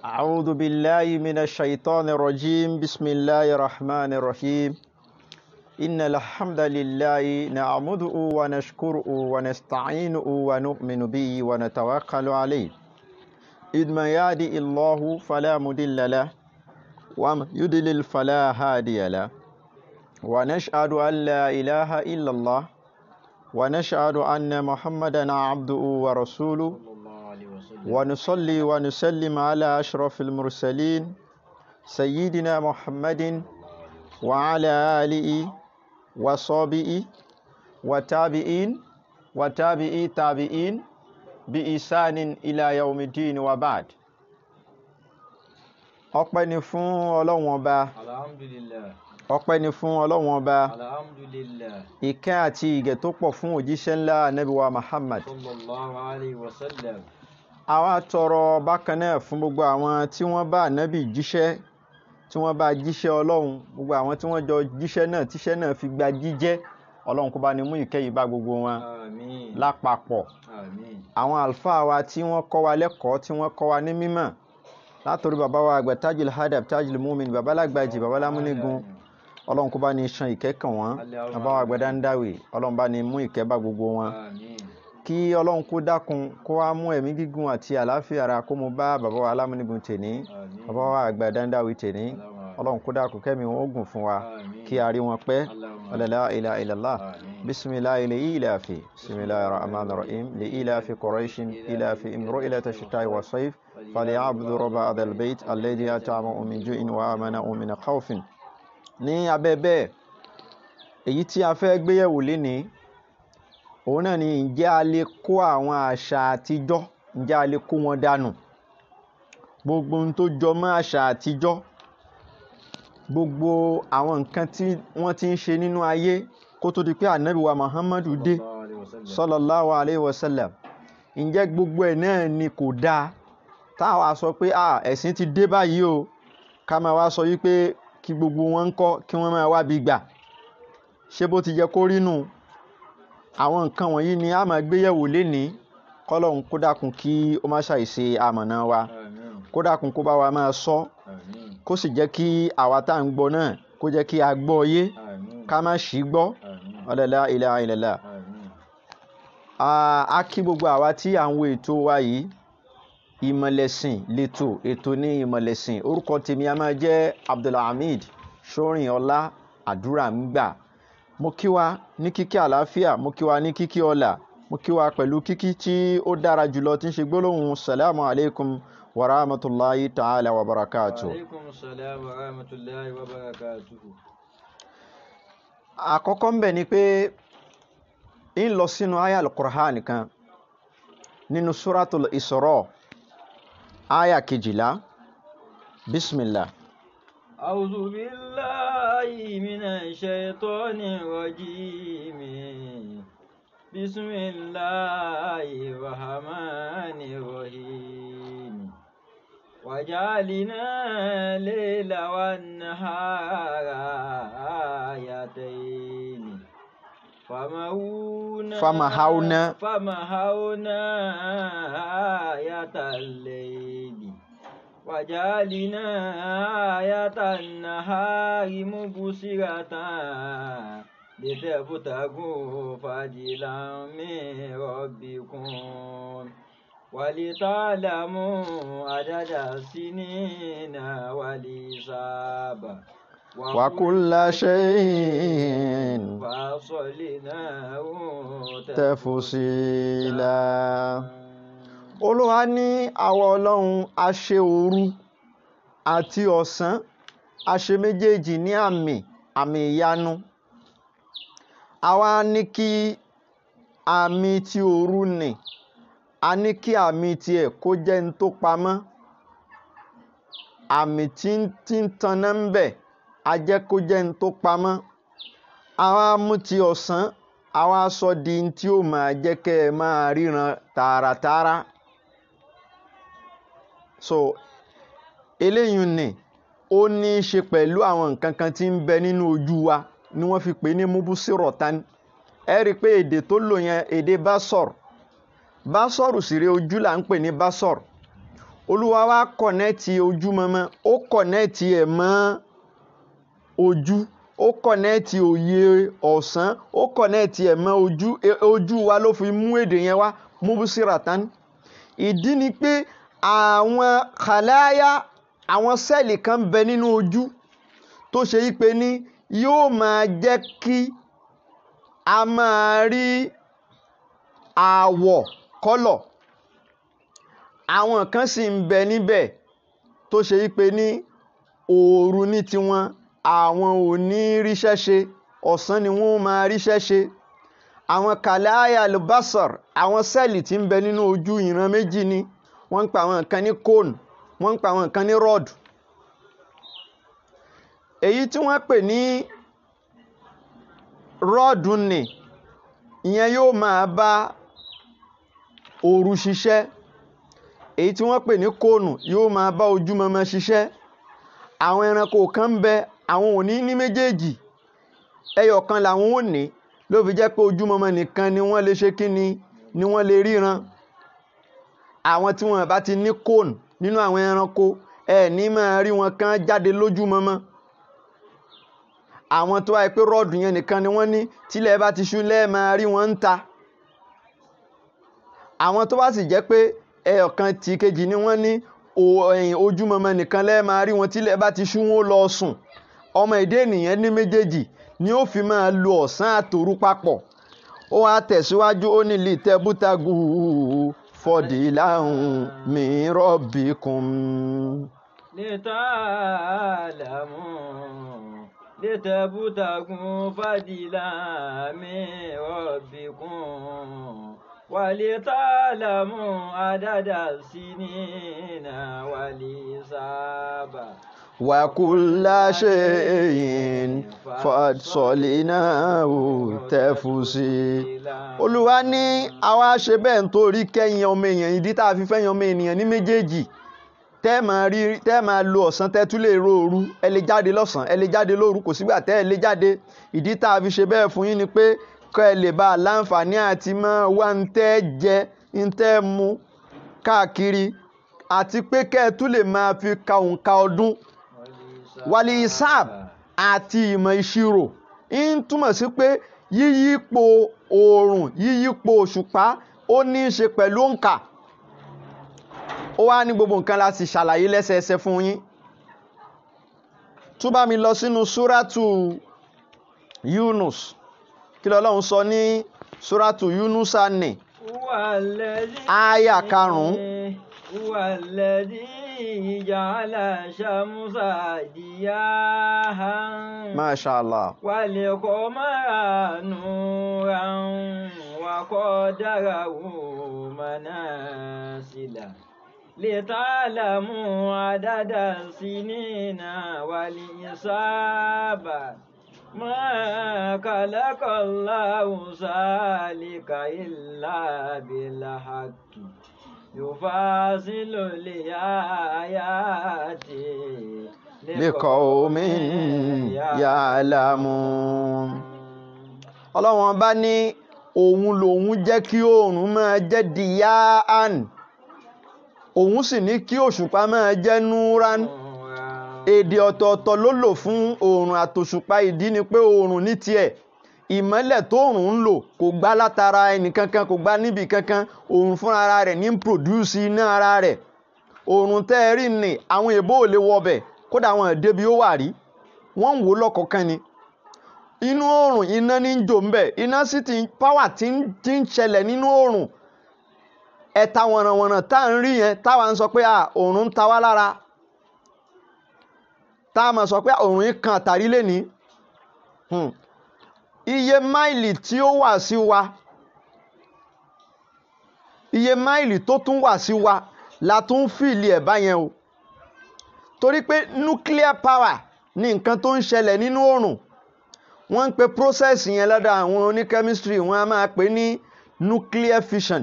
أعوذ بالله من الشيطان الرجيم. بسم الله الرحمن الرحيم. إن الحمد لله نعمده ونشكره ونستعينه ونؤمن به ونتوكل عليه. إذ ما يهدي الله فلا مضل له ومن يضلل فلا هادي له. ونشهد أن لا إله إلا الله ونشهد أن محمدا عبده ورسوله. ونصلي ونسلم على أشرف المرسلين سيدنا محمد وعلى آله وصحبه وتابعين وتابعي تابعين بإحسان إلى يوم الدين وبعد. Ọpẹ́ ni fún Ọlọ́run Ọba. Alhamdulillah. Ọpẹ́ ni fún Ọlọ́run Ọba. Alhamdulillah. Ìkẹ́ àti ìgẹ̀ tó pọ̀ fún òjíṣẹ́ ńlá Ànábì wa Muhammad. Sallallahu alayhi wa sallam. Àwa tọrọ bákan náà fún gbogbo àwọn tí wọ́n bá Ànábì jíṣẹ́, tí wọ́n bá jíṣẹ́ Ọlọ́run, gbogbo àwọn tí wọ́n jọ jíṣẹ́ náà, tíṣẹ́ náà fi gba jíjẹ́. Ọlọ́run kó bá ní mú ìkẹ́ yìí bá gbogbo wọn Àmín. lápapọ̀. Àmín. Àwọn àlùfáà wa tí wọ́n kọ́ wa lẹ́kọ̀ọ́, tí wọ́n kọ́ wa ní mímọ̀, látòrí bàbá wa àgbà Tajul Hadab, Tajul Mumin, bàbá Lágbàjì, bàbá Lámúnígun, Ọlọ́run kó bá ní ṣan ìkẹ́ kàn wọ́n. Bàbá wa àgbà Dáńdáwì, Ọlọ́run bá ní mú ìkẹ́ bá gbogbo wọn. Àmín. Kí Ọlọ́run kó dákun kó wá mú ẹ̀mí gígùn àti àlàáfíà ara kó mú bá bàbá wa Alámúnígun tèní, Àmín. bàbá wa àgbà Dáńdáwì tèní. Ọlọ́run kó dákun kẹ́mi wọn ó gùn fún wa, Àmín. kí a rí wọn pẹ́. Allahumma. La ilaha illallah. Àmín. Bisimilahi li ilafi. Bisimilahi rahman rahim. Li ilafi Quraishin ilafi imru'ilata shita'i wa sayf. Falyabudu rabba hadhal bayt alladhi at'amahum min ju'in wa amanahum min khawfin. Ní abẹ́ bẹ́ẹ̀, èyí tí a fẹ́ gbéyẹ̀wò lénìí, òun náà ni ǹjẹ́ a lè kó àwọn àṣà àtijọ́, ǹjẹ́ a lè kó wọn dànù? Gbogbo ohun tó jọ mọ́ àṣà àtijọ́, gbogbo àwọn nǹkan tí wọ́n ti ń ṣe nínú ayé kó tó di pé Ànábì wa Muhammadu dé Sallallahu alayhi wa sallam. sallallahu alayhi wa sallam, ǹjẹ́ gbogbo ẹ̀ náà ni kò dáa? Táwa sọ pé ẹ̀sìn ti dé báyìí o, ká máa wá sọ wípé kí gbogbo wọn ń kọ́ kí wọ́n máa wá bí gbà. Ṣé bó ti yẹ kó rí nù? Àwọn nǹkan wọ̀nyí ni a máa gbéyẹ̀wò lénìí. Kọ́lọ́hun kó dákun kí ó má ṣàìṣe amọ̀nà wa. Àmín. Kó dákun kó bá wa máa sọ, Àmín. kó sì jẹ́ kí àwa tá à ń gbọ́ náà kó jẹ́ kí a gbọ́ yé, Àmín. ká má ṣì gbọ́. Àmín. La ilaha illallah. Àmín. A kí gbogbo àwa tí à ń wo ètò wa yìí. Ìmọ̀lẹ̀sìn lètò, ètò ní Ìmọ̀lẹ̀sìn. Orúkọ tèmi a máa jẹ́ Abdulhamid Ṣórìnọlá Àdúrà ń gbà. Mo kí wa ní kíkí àlàáfíà, mo kí wa ní kíkí ọlà, mo kí wa pẹ̀lú kíkí tí ó dára jùlọ tí ń ṣe gbólóhùn salamu alaykum wa rahmatulahi ta'ala wa barakatuh. Wa alaykum salam wa rahmatulahi wa barakatuhu. Àkọ́kọ́ ń bẹ̀ ni pé ń lọ sínú aya al-Qur'an kan nínú suratul Isra, aya 12. Bismillah. A'udhu billahi minash shaitani rajim. Bismillahir rahmanir rahim. Waja'alna layla wan nahara ayatayn. Famahawna. Famahawna ayatal layli. Waja'alna ayatan nahari mubsiratan litabtagu fadlan min rabbikum walita'lamu adada sinina wal hisaba. Wa kulla shay'in fassalnahu tafsila. Olúwa ní àwa Ọlọ́run a ṣe òru àti ọ̀sán, a ṣe méjèèjì ní àmì, àmì ìyanu. Àwa ní kí àmì tí òru nì, a ní kí àmì tiẹ̀ kó jẹ́ n tó pamọ́. Àmì tí ń taná ń bẹ̀, a jẹ́ kó jẹ́ n tó pamọ́. Àwa mú ti ọ̀sán, àwa sọ di n tí ó máa jẹ́ kẹ́ ẹ máa ríran tààràtààrà. So eléyìí ni ó ní í ṣe pẹ̀lú àwọn nǹkan kan tí ń bẹ nínú ojú wa ni wọ́n fi pè ní mubusirọ̀tán. Ẹ rí i pé èdè tó lò yẹn, èdè basọ̀r. Basọ̀rù sì rè, ojú là ń pè ní basọ̀r. Olúwa wa kọ̀nẹ́ẹ̀tì ojúmọmọ, ó kọ̀nẹ́ẹ̀tì ẹ̀ mọ́ ojú, ó kọ̀nẹ́ẹ̀tì òye ọ̀sán, ó kọ̀nẹ́ẹ̀tì ẹ̀ mọ́ ojú. Ojú wa ló fi mú èdè yẹn wá, mubsiratan. Ìdí ni pé àwọn kàláyà, àwọn sẹ́ẹ̀lì kan bẹ nínú ojú tó ṣe yí pé ní yóò máa jẹ́ kí a máa rí àwọ̀ kọ́lọ̀. Àwọn kan sì ń bẹ níbẹ̀ tó ṣe yí pé ní òru ní tiwọn, àwọn ò ní ríṣẹ́ ṣe, ọ̀sán ni wọ́n máa ríṣẹ́ ṣe. Àwọn kàláyà albasar, àwọn sẹ́ẹ̀lì tí ń bẹ nínú ojú ìran méjì ni. Wọ́n ń pa àwọn kan ní cone, wọ́n ń pa àwọn kan ní rod. Èyí tí wọ́n pè ní rod ni, ìyẹn yóò máa bá òru ṣiṣẹ́. Èyí tí wọ́n pè ní kóònù yóò máa bá ojúmọmọ ṣiṣẹ́. Àwọn ẹranko kan ń bẹ, àwọn ò ní ní méjèèjì, ẹyọ kan làwọn ò ní, ló fi jẹ́ pé ojúmọmọ nìkan ni wọ́n lè ṣe kíni, ni wọ́n lè ríran. Àwọn tí wọ́n bá ti ní kóònù nínú àwọn ẹranko, ẹ ní máa rí wọn kán jáde lójúmọmọ. Àwọn tó wáyé pé rọ́ọ̀dù yẹn nìkan ni wọ́n ní, tílẹ̀ bá ti ṣú lẹ́ẹ̀ máa rí wọn ń ta. Àwọn tó bá sì jẹ́ pé ẹyọ̀kan tí kejì ni wọ́n ní, ojúmọmọ nìkan lẹ́ẹ̀ máa rí wọn, tílẹ̀ bá ti ṣú wọn lọ sùn. Ọmọ èdè ènìyàn ní méjèèjì ni ó fi máa lo ọ̀sán àtòru papọ̀. Ó wá tẹ̀síwájú, ó ní lè tẹ bútagù fọdìláhùn mi rọ́bìkún. Lítàlámù lítẹ̀bútagù fàdílà mi rọ́bìkún. Wàlítàlámù àdàdà sínínà wàlísàbà. Wàkúlá ṣe'in fàṣọlínàwò tẹ́fùsì. Olúwa ní àwa ṣe bẹ́ẹ̀ nítorí kẹ́yìn ọmọ èèyàn, ìdí tá a fi fẹ́yìn ọmọ ènìyàn ní méjèèjì. Tẹ́ máa rí, tẹ́ máa lo ọ̀sán, tẹ́ tún lè ro òru, ẹ lè jáde lọ́sàn, ẹ lè jáde lóru, kò sígbà tẹ́ ẹ lè jáde. Ìdí tá a fi ṣe bẹ́ẹ̀ fún yín ni pé kẹ́ ẹ lè bá a láǹfààní àti máa wá ń tẹ́ jẹ, ń tẹ́ mu káàkiri, àti pé kẹ́ ẹ tún lè máa fi ka òǹkà ọdún. Wàlí isab àti ìmọ̀ ìṣirò ń túmọ̀ sí pé yíyípo oòrùn, yíyípo òṣùpá ó ní í ṣe pẹ̀lú òǹkà. Ó wá ní gbogbo nǹkan la sì ṣàlàyé lẹ́sẹẹsẹ fún yín. Tún bá mi lọ sínú súrátù Yunus. Kí lọ́lọ́run sọ ní súrátù Yunusa ní áyà karùn-ún. Wàlẹ́dí ja'ala shamsa diyahan. Masha Allah. Wal-qamara nuran wa qaddarahu manazila. Lita'lamu adada sinina wal-hisaba. Ma khalaqa Allahu zalika illa bil-haqqi. Yufasilu li-ayati liqawmin ya'lamun. Ọlọ́run bá ní òun lòun jẹ́ kí oòrùn máa jẹ́ diya'an, òun sì ní kí òṣùpá máa jẹ́ núrán. Èdè ọ̀tọ̀ọ̀tọ̀ ló lò fún oòrùn àtòṣùpá. Ìdí ni pé oòrùn ní tiẹ̀, ìmọ́lẹ̀ tóòrùn ń lò kò gbá látara ẹnìkankan, kò gbá níbi kankan. Oòrùn fúnra ara rẹ̀ ní ń pòdúsì iná ara rẹ̀. Oòrùn tẹ́ ẹ rí ni àwọn èèbó ò lè wọbẹ̀, kódà àwọn èdè bí ó wà rí, wọ́n ń wò lọ́kọ̀ọ̀kan ni. Inú oòrùn iná ní ń jò ń bẹ̀, iná sì ti páwà tí ń ṣẹlẹ̀ nínú oòrùn. Ẹ̀ta wọ̀nrànwọ̀nràn tá à ń rí yẹn, táwa ń sọ pé oòrùn ń ta wá lára, tá a máa sọ pé oòrùn yìí kan àtàrí lénìí. Iye máìlì tí ó wà sí wa, iye máìlì tó tún wà sí wa la tún fìlì ẹ̀ báyẹn o. Torí pé nuclear power ni nǹkan tó ń ṣẹlẹ̀ nínú oòrùn. Wọ́n ń pe process yẹn lọ́dọ̀ àwọn oní chemistry, wọ́n á máa pè ní nuclear fission.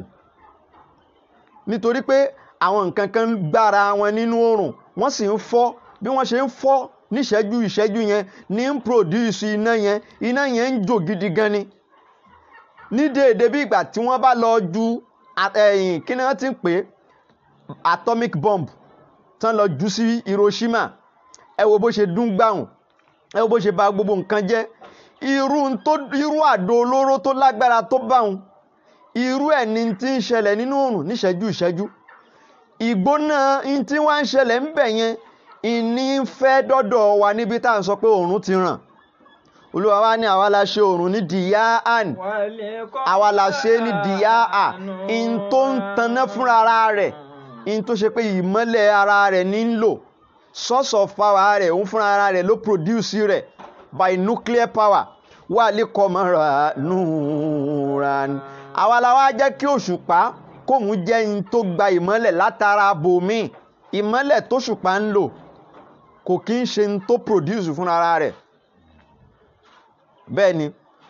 Nítorí pé àwọn nǹkan kan ń gbára wọn nínú oòrùn, wọ́n sì ń fọ́. Bí wọ́n ṣe ń fọ́ níṣẹ́jú ìṣẹ́jú yẹn ní ń produce iná yẹn, iná yẹn ń jò gidi gan ni. Ní déédéé bí ìgbà tí wọ́n bá lọ ju ẹ̀yìn kí ni wọ́n ti ń pè é, atomic bomb tán lọ jù sí Hiroshima, ẹ wo bó ṣe dún gbàùn, ẹ wo bó ṣe bà gbogbo nǹkan jẹ́. Irú àdó olóró tó lágbára tó báun, irú ẹ̀ ni tí ń ṣẹlẹ̀ nínú oòrùn níṣẹ́jú ìṣẹ́jú. Ìgbóná n tí wá ń ṣẹlẹ̀ ń bẹ̀ yẹn ìní ń fẹ́ dọ́dọ̀ wa níbi tá à ń sọ pé oòrùn ti ràn. Olúwa wa ní àwa la ṣe oòrùn ní dìyáàn, àwa la ṣe ní dìyáà, in tó ń taná fúnra ara rẹ̀, in tó ṣe pé ìmọ́lẹ̀ ara rẹ̀ ní ń lò, source of power rẹ̀, òun fúnra ara rẹ̀ ló produce rẹ̀ by nuclear power. Wà lè kọ́ mọ́ra núra. Àwa la wá jẹ́ kí òṣùpá kóun jẹ́ in tó gba ìmọ́lẹ̀ látara bòmíì. Ìmọ́lẹ̀ tóṣùpá ń lò kò kí ń ṣe in tó produce fúnra ara rẹ̀. Bẹ́ẹ̀ ni,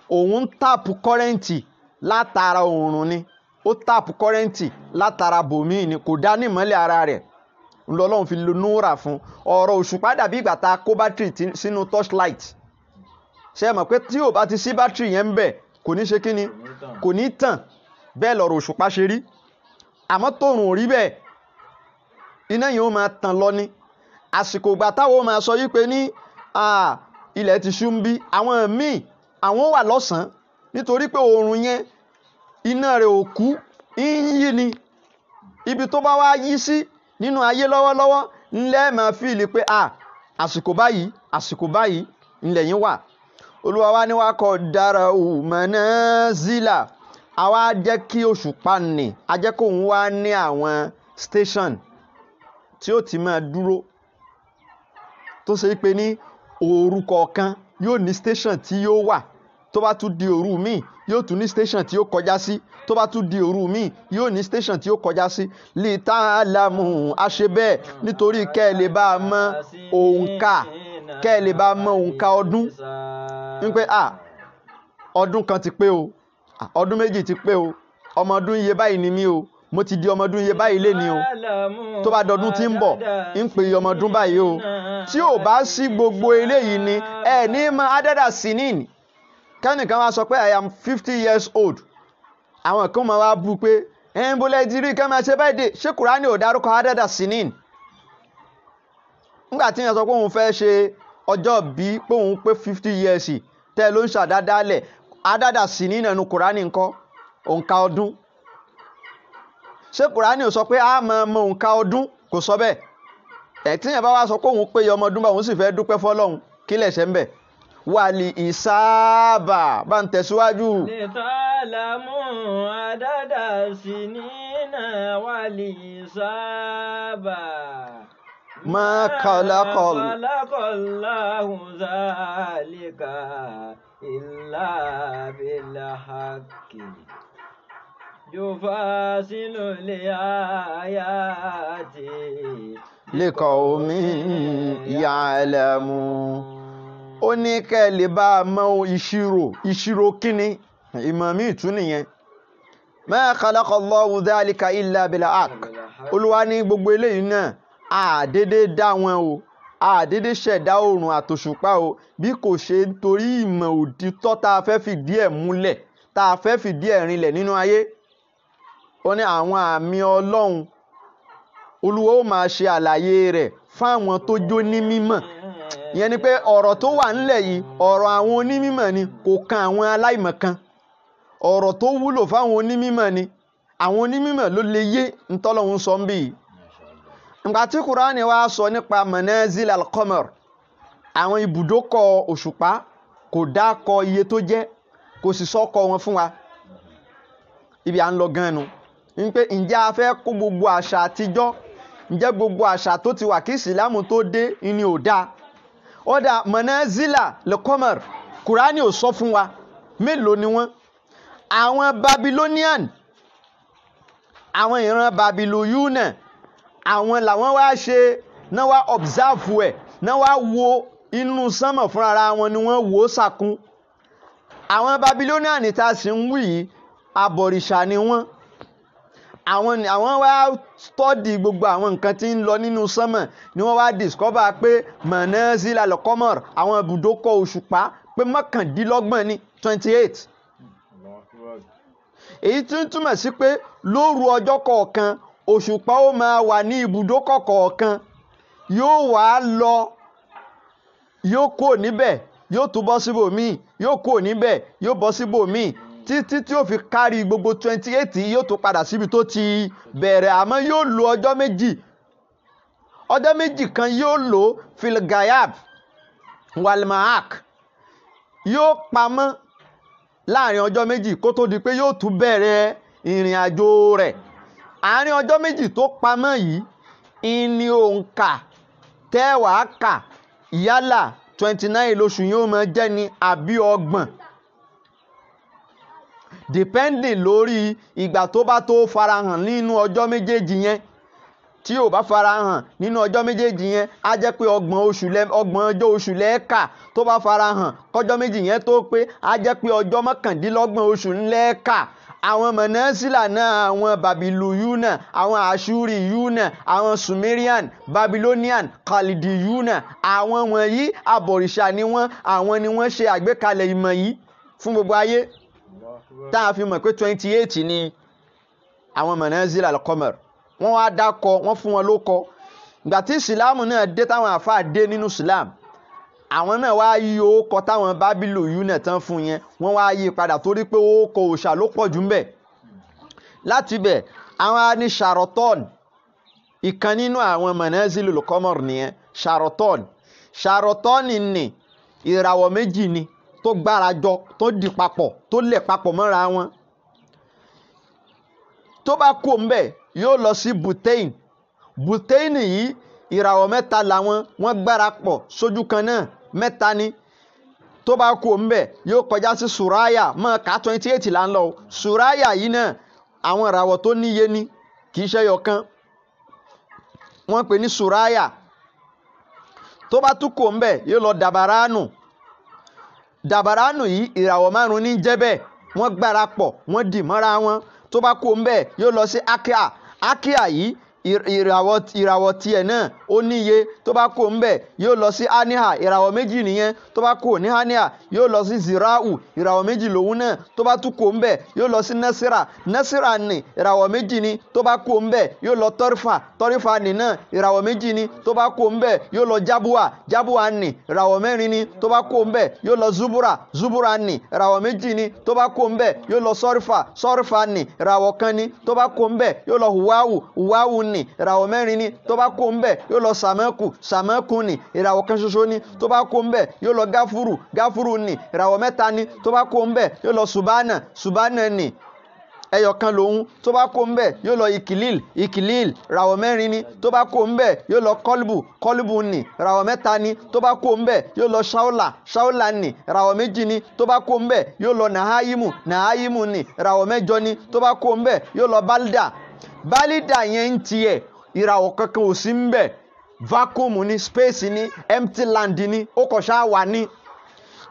òun ń tap kọ́rẹ́ǹtì látara oòrùn ni, ó tap kọ́rẹ́ǹtì látara bòmíì ni, kò dá ní ìmọ́lẹ̀ ara rẹ̀. Ńlọlọ́run fi lo núra fún. Ọ̀rọ̀ òṣùpá dàbí ìgbà tá a kó bátìrì sínú torchlight. Ṣé ẹ mọ̀ pé tí ò bá ti sí bátìrì yẹn ń bẹ̀, kò ní ṣe kíni, kò ní tàn. Bẹ́ẹ̀ lọ̀rọ̀ òṣùpá ṣe rí. Àmọ́ tóòrùn ò rí bẹ́ẹ̀, iná yẹn ó máa tàn lọ ni. Àsìkò ìgbà táwọn ó máa sọ yí pé ní ilẹ̀ ti ṣú ń bí, àwọn míì àwọn wà lọ́sàn-án nítorí pé oòrùn yẹn iná rẹ̀ ò kú, ń yí ni. Ibi tó bá wá yí sí nínú ayé lọ́wọ́lọ́wọ́ ńlẹ́ máa fíìlì pé àsìkò báyìí, àsìkò báyìí ńlẹ̀ yín wà. Olúwa wa ní wá kọ dára manazila, àwa jẹ́ kí òṣùpá nì, a jẹ́ kóun wá ní àwọn station tí ó ti máa dúró, tó ṣe pé ní òru kọ̀ọ̀kan yóò ní station tí yóò wà. Tó bá tún di òru míì yóò tún ní station tí ó kọjá sí. Tó bá tún di òru míì yóò ní station tí ó kọjá sí. Lè tá a lámù a ṣe bẹ́ẹ̀ nítorí kẹ́ ẹ lè bá a mọ òǹkà, kẹ́ ẹ lè bá a mọ òǹkà ọdún. Ń pé ọdún kan ti pé o, ọdún méjì ti pé o, ọmọ ọdún iye báyìí ni mí o, mo ti di ọmọ ọdún iye báyìí léni o, tó bá dọdún tí ń bọ̀ ń pè ọmọ ọdún báyìí o. Tí ò bá sí gbogbo eléyìí ni ẹ ní mọ adada sinin. Kẹ́nìkan wá sọ pé I am 50 years old, àwọn kan máa wá bú pé ẹ ń bolẹ̀ ti rí kẹ́ máa ṣe báyìí dé. Ṣé Kùránì ò dárúkọ adada sinin? Nígbà tí yẹn sọ pé òun fẹ́ ṣe ọjọ́ bí pé òun pé 50 years, tẹ́ ló ń ṣàdádálẹ̀ adada sinin ẹnu Kùránì ńkọ́, òǹkà ọdún. Ṣé Kùránì ò sọ pé a máa mọ òǹkà ọdún? Kò sọ bẹ́ẹ̀. Ẹ̀ tí yẹn bá wá sọ pé òun pé ọmọ ọdún bá òun sì fẹ́ dúpẹ́ fọ́lọ́run, kí lẹ̀ṣẹ̀ ń bẹ̀? Wàlì ìsáàbà bá ń tẹ̀síwájú. Lìtàlámù àdàdà sinina wàlì ìsáàbà. Ma khalaqal. Khalaqallahu zalika illa bil haqqi. Yufasilu li-ayati liqawmin ya'lamun. Ó ní kẹ́ ẹ lè bá a mọ ìṣirò, ìṣirò kíni? Ìmọ̀ míì tún nìyẹn. Ma khalaqallahu dhalika illa bil haqq. Olúwa ní gbogbo eléyìí náà, àdédé dá wọn o, àdédé ṣẹ̀dá oòrùn àtòṣùpá o, bí kò ṣe nítorí ìmọ̀ òtítọ́ tá a fẹ́ fìdí ẹ̀ múlẹ̀, tá a fẹ́ fìdí ẹ̀ rinlẹ̀ nínú ayé. Ó ní àwọn àmì Ọlọ́run, Olúwa ó máa ṣe àlàyé rẹ̀ fáwọn tó jó ní mímọ̀. Ìyẹn ni pé ọ̀rọ̀ tó wà ńlẹ̀ yìí, ọ̀rọ̀ àwọn onímọ̀ ni, kò kan àwọn aláìmọ̀kan. Ọ̀rọ̀ tó wúlò fáwọn onímọ̀ ni, àwọn onímọ̀ ló lè yé ntọ́lọ́hun sọ ń bí yìí. Ìgbà tí Kùránì wá sọ nípa manazil al-qamar, àwọn ibùdókọ̀ òṣùpá, kò dákọ iye tó jẹ́, kò sì sọ́kọ wọn fún wa. Ibi à ń lọ gan-an nu. Ní pé ǹjẹ́ a fẹ́ kó gbogbo àṣà àtijọ́, ǹjẹ́ gbogbo àṣà tó ti wà kí ìsìlámù tó dé ni ò dáa? Ó dà manazila al-qamar, Kùránì ò sọ fún wa mélòó ni wọ́n. Àwọn Babylonian, àwọn ìran Babilóyúnà, àwọn làwọn wá ṣe náà wá observe ẹ̀, náà wá wo inú sánmọ̀ fúnra wọn ni wọ́n wò ó sàkún. Àwọn Babylonian tá a sì ń wí yìí, abọ̀rìṣà ni wọ́n. Àwọn wá study gbogbo àwọn nǹkan tí ń lọ nínú sánmọ̀ ni wọ́n wá discover pé manazila al-qamar, àwọn ibùdókọ̀ òṣùpá pé 29 ní 28. Èyí tí ń túmọ̀ sí pé lóru ọjọ́ kọ̀ọ̀kan òṣùpá ó máa wà ní ibùdókọ̀ kọ̀ọ̀kan, yóò wá lọ, yóò kúrò níbẹ̀, yóò tún bọ́ síbòmíì, yóò kúrò níbẹ̀, yóò bọ́ síbòmíì, títí tí ó fi kárí gbogbo 28, yóò tún padà síbi tó ti bẹ̀rẹ̀. Àmọ́ yóò lo ọjọ́ méjì, ọjọ́ méjì kan yóò lò filgayab walmahak, yóò pamọ́ láàrin ọjọ́ méjì kó tó di pé yóò tún bẹ̀rẹ̀ ìrìn àjò rẹ̀. Àárín ọjọ́ méjì tó pamọ́ yìí ìní òǹkà tẹ́wàá kà, yálà 29 lóṣù yóò máa jẹ́ ni àbí 30, depending lórí ìgbà tó bá tó farahàn nínú ọjọ́ méjèèjì yẹn. Tí ò bá farahàn nínú ọjọ́ méjèèjì yẹn, á jẹ́ pé 30 ọjọ́ oṣù lẹ́ẹ̀ka. Tó bá farahàn kọjọ́ méjì yẹn tó pé, á jẹ́ pé ọjọ́ 29 oṣù ńlẹ́ẹ̀ka. Àwọn mọ̀nẹ́sílà náà, àwọn Babiluyuna, àwọn Aṣúrìyúnà, àwọn Sumerian, Babylonian, Khalidiyuna, àwọn wọ̀nyí abọ̀rìṣà ni wọ́n. Àwọn ni wọ́n ṣe àgbékalẹ̀ ìmọ̀ yìí fún gbogbo ayé, tá a fi mọ̀ pé 28 ni àwọn mọ̀nẹ́sílà al-qamar. Wọ́n wá dákọ, wọ́n fún wọn lókọ. Ìgbà tí ìsìláàmù náà dé, táwọn àfáà dé nínú ìsìláàmù, àwọn náà wá yí orúkọ táwọn Bábílò náà tán fún yẹn, wọ́n wá yí padà torí pé orúkọ òòṣà ló pọ̀ jù ńbẹ̀. Láti bẹ̀ àwọn á ní Sharaton, ìkan nínú àwọn manazilul qamar nìyẹn. Sharaton, Sharaton ní ìràwọ̀ méjì ni tó gbára jọ, tó di papọ̀, tó lẹ̀ papọ̀ mọ́ra wọn. Tó bá kú ńbẹ̀ yóò lọ sí Butain. Butain yìí ìràwọ̀ mẹ́ta làwọn, wọ́n gbára pọ̀ sójú kan náà, mẹ́ta ni. Tó bá kú ńbẹ̀ yóò kọjá sí Suraya, mọ́ ká 28 là ń lọ. Suraya yìí náà àwọn ìràwọ̀ tó níye ni, kì í ṣe ẹyọ kan, wọ́n pè ní Suraya. Tó bá tún kú ńbẹ̀ yóò lọ Dabaranu. Dabaranu yìí ìràwọ̀ márùn-ún ní jẹ́ bẹ́ẹ̀, wọ́n gbára pọ̀, wọ́n dì mọ́ra wọn. Tó bá kú ńbẹ̀ yóò lọ sí Akia. Akia yìí ìràwọ̀ tiẹ̀ náà ó níye. Tó bá kú ńbẹ̀ yóò lọ sí Aniha, ìràwọ̀ méjì nìyẹn. Tó bá kú ní Aniha yóò lọ sí Zirau, ìràwọ̀ méjì lòun náà. Tó bá tún kú ńbẹ̀ yóò lọ sí Nasira. Nasira ní ìràwọ̀ méjì ni. Tó bá kú ńbẹ̀ yóò lọ Tọ́rífà. Tọ́rífà ní náà ìràwọ̀ méjì ni. Tó bá kú ńbẹ̀ yóò lọ Jábúà. Jábúà ní ìràwọ̀ mẹ́rin ni. Tó bá kú ńbẹ̀ yóò lọ Zubura. Zubura ní ìràwọ̀ méjì ni. Tó bá kú ńbẹ̀ yóò lọ Sọ́rífà. Sọ́rífà ní ìràwọ̀ kan ni. Tó bá kú ńbẹ̀ yóò lọ Huwawu. Huwawu ní ìràwọ̀ mẹ́rin ni. Tó bá kú ńbẹ̀ yóò lọ Sàmẹ́kù. Sàmẹ́kù ní ìràwọ̀ kan ṣoṣo ni. Tó bá kú ńbẹ̀ yóò lọ Gáfúrù. Gáfúrù ní ìràwọ̀ mẹ́ta ni. Tó bá kú ńbẹ̀ yóò lọ Subánà. Subánà ní ẹyọ kan lòun. Tó bá kú ńbẹ̀ yóò lọ Ìkìlìl. Ìkìlìl ìràwọ̀ mẹ́rin ni. Tó bá kú ńbẹ̀ yóò lọ Kọ́lùbù. Kọ́lùbù ní ìràwọ̀ mẹ́ta ni. Tó bá kú ńbẹ̀ yóò lọ Ṣáúlà. Ṣáúlà ní ìràwọ̀ méjì ni. Tó bá kú ńbẹ̀ yóò lọ Nàháyímù. Nàháyímù ní ìràwọ̀ mẹ́jọ ni. Tó bá kú ńbẹ̀ yóò lọ Bálídà. Bálídà yẹn ń tiẹ̀ ìràwọ̀ kankan ò sí ńbẹ̀, vacuum ni, space ni, empty land ni, ó kọ̀ ṣáà wà ní.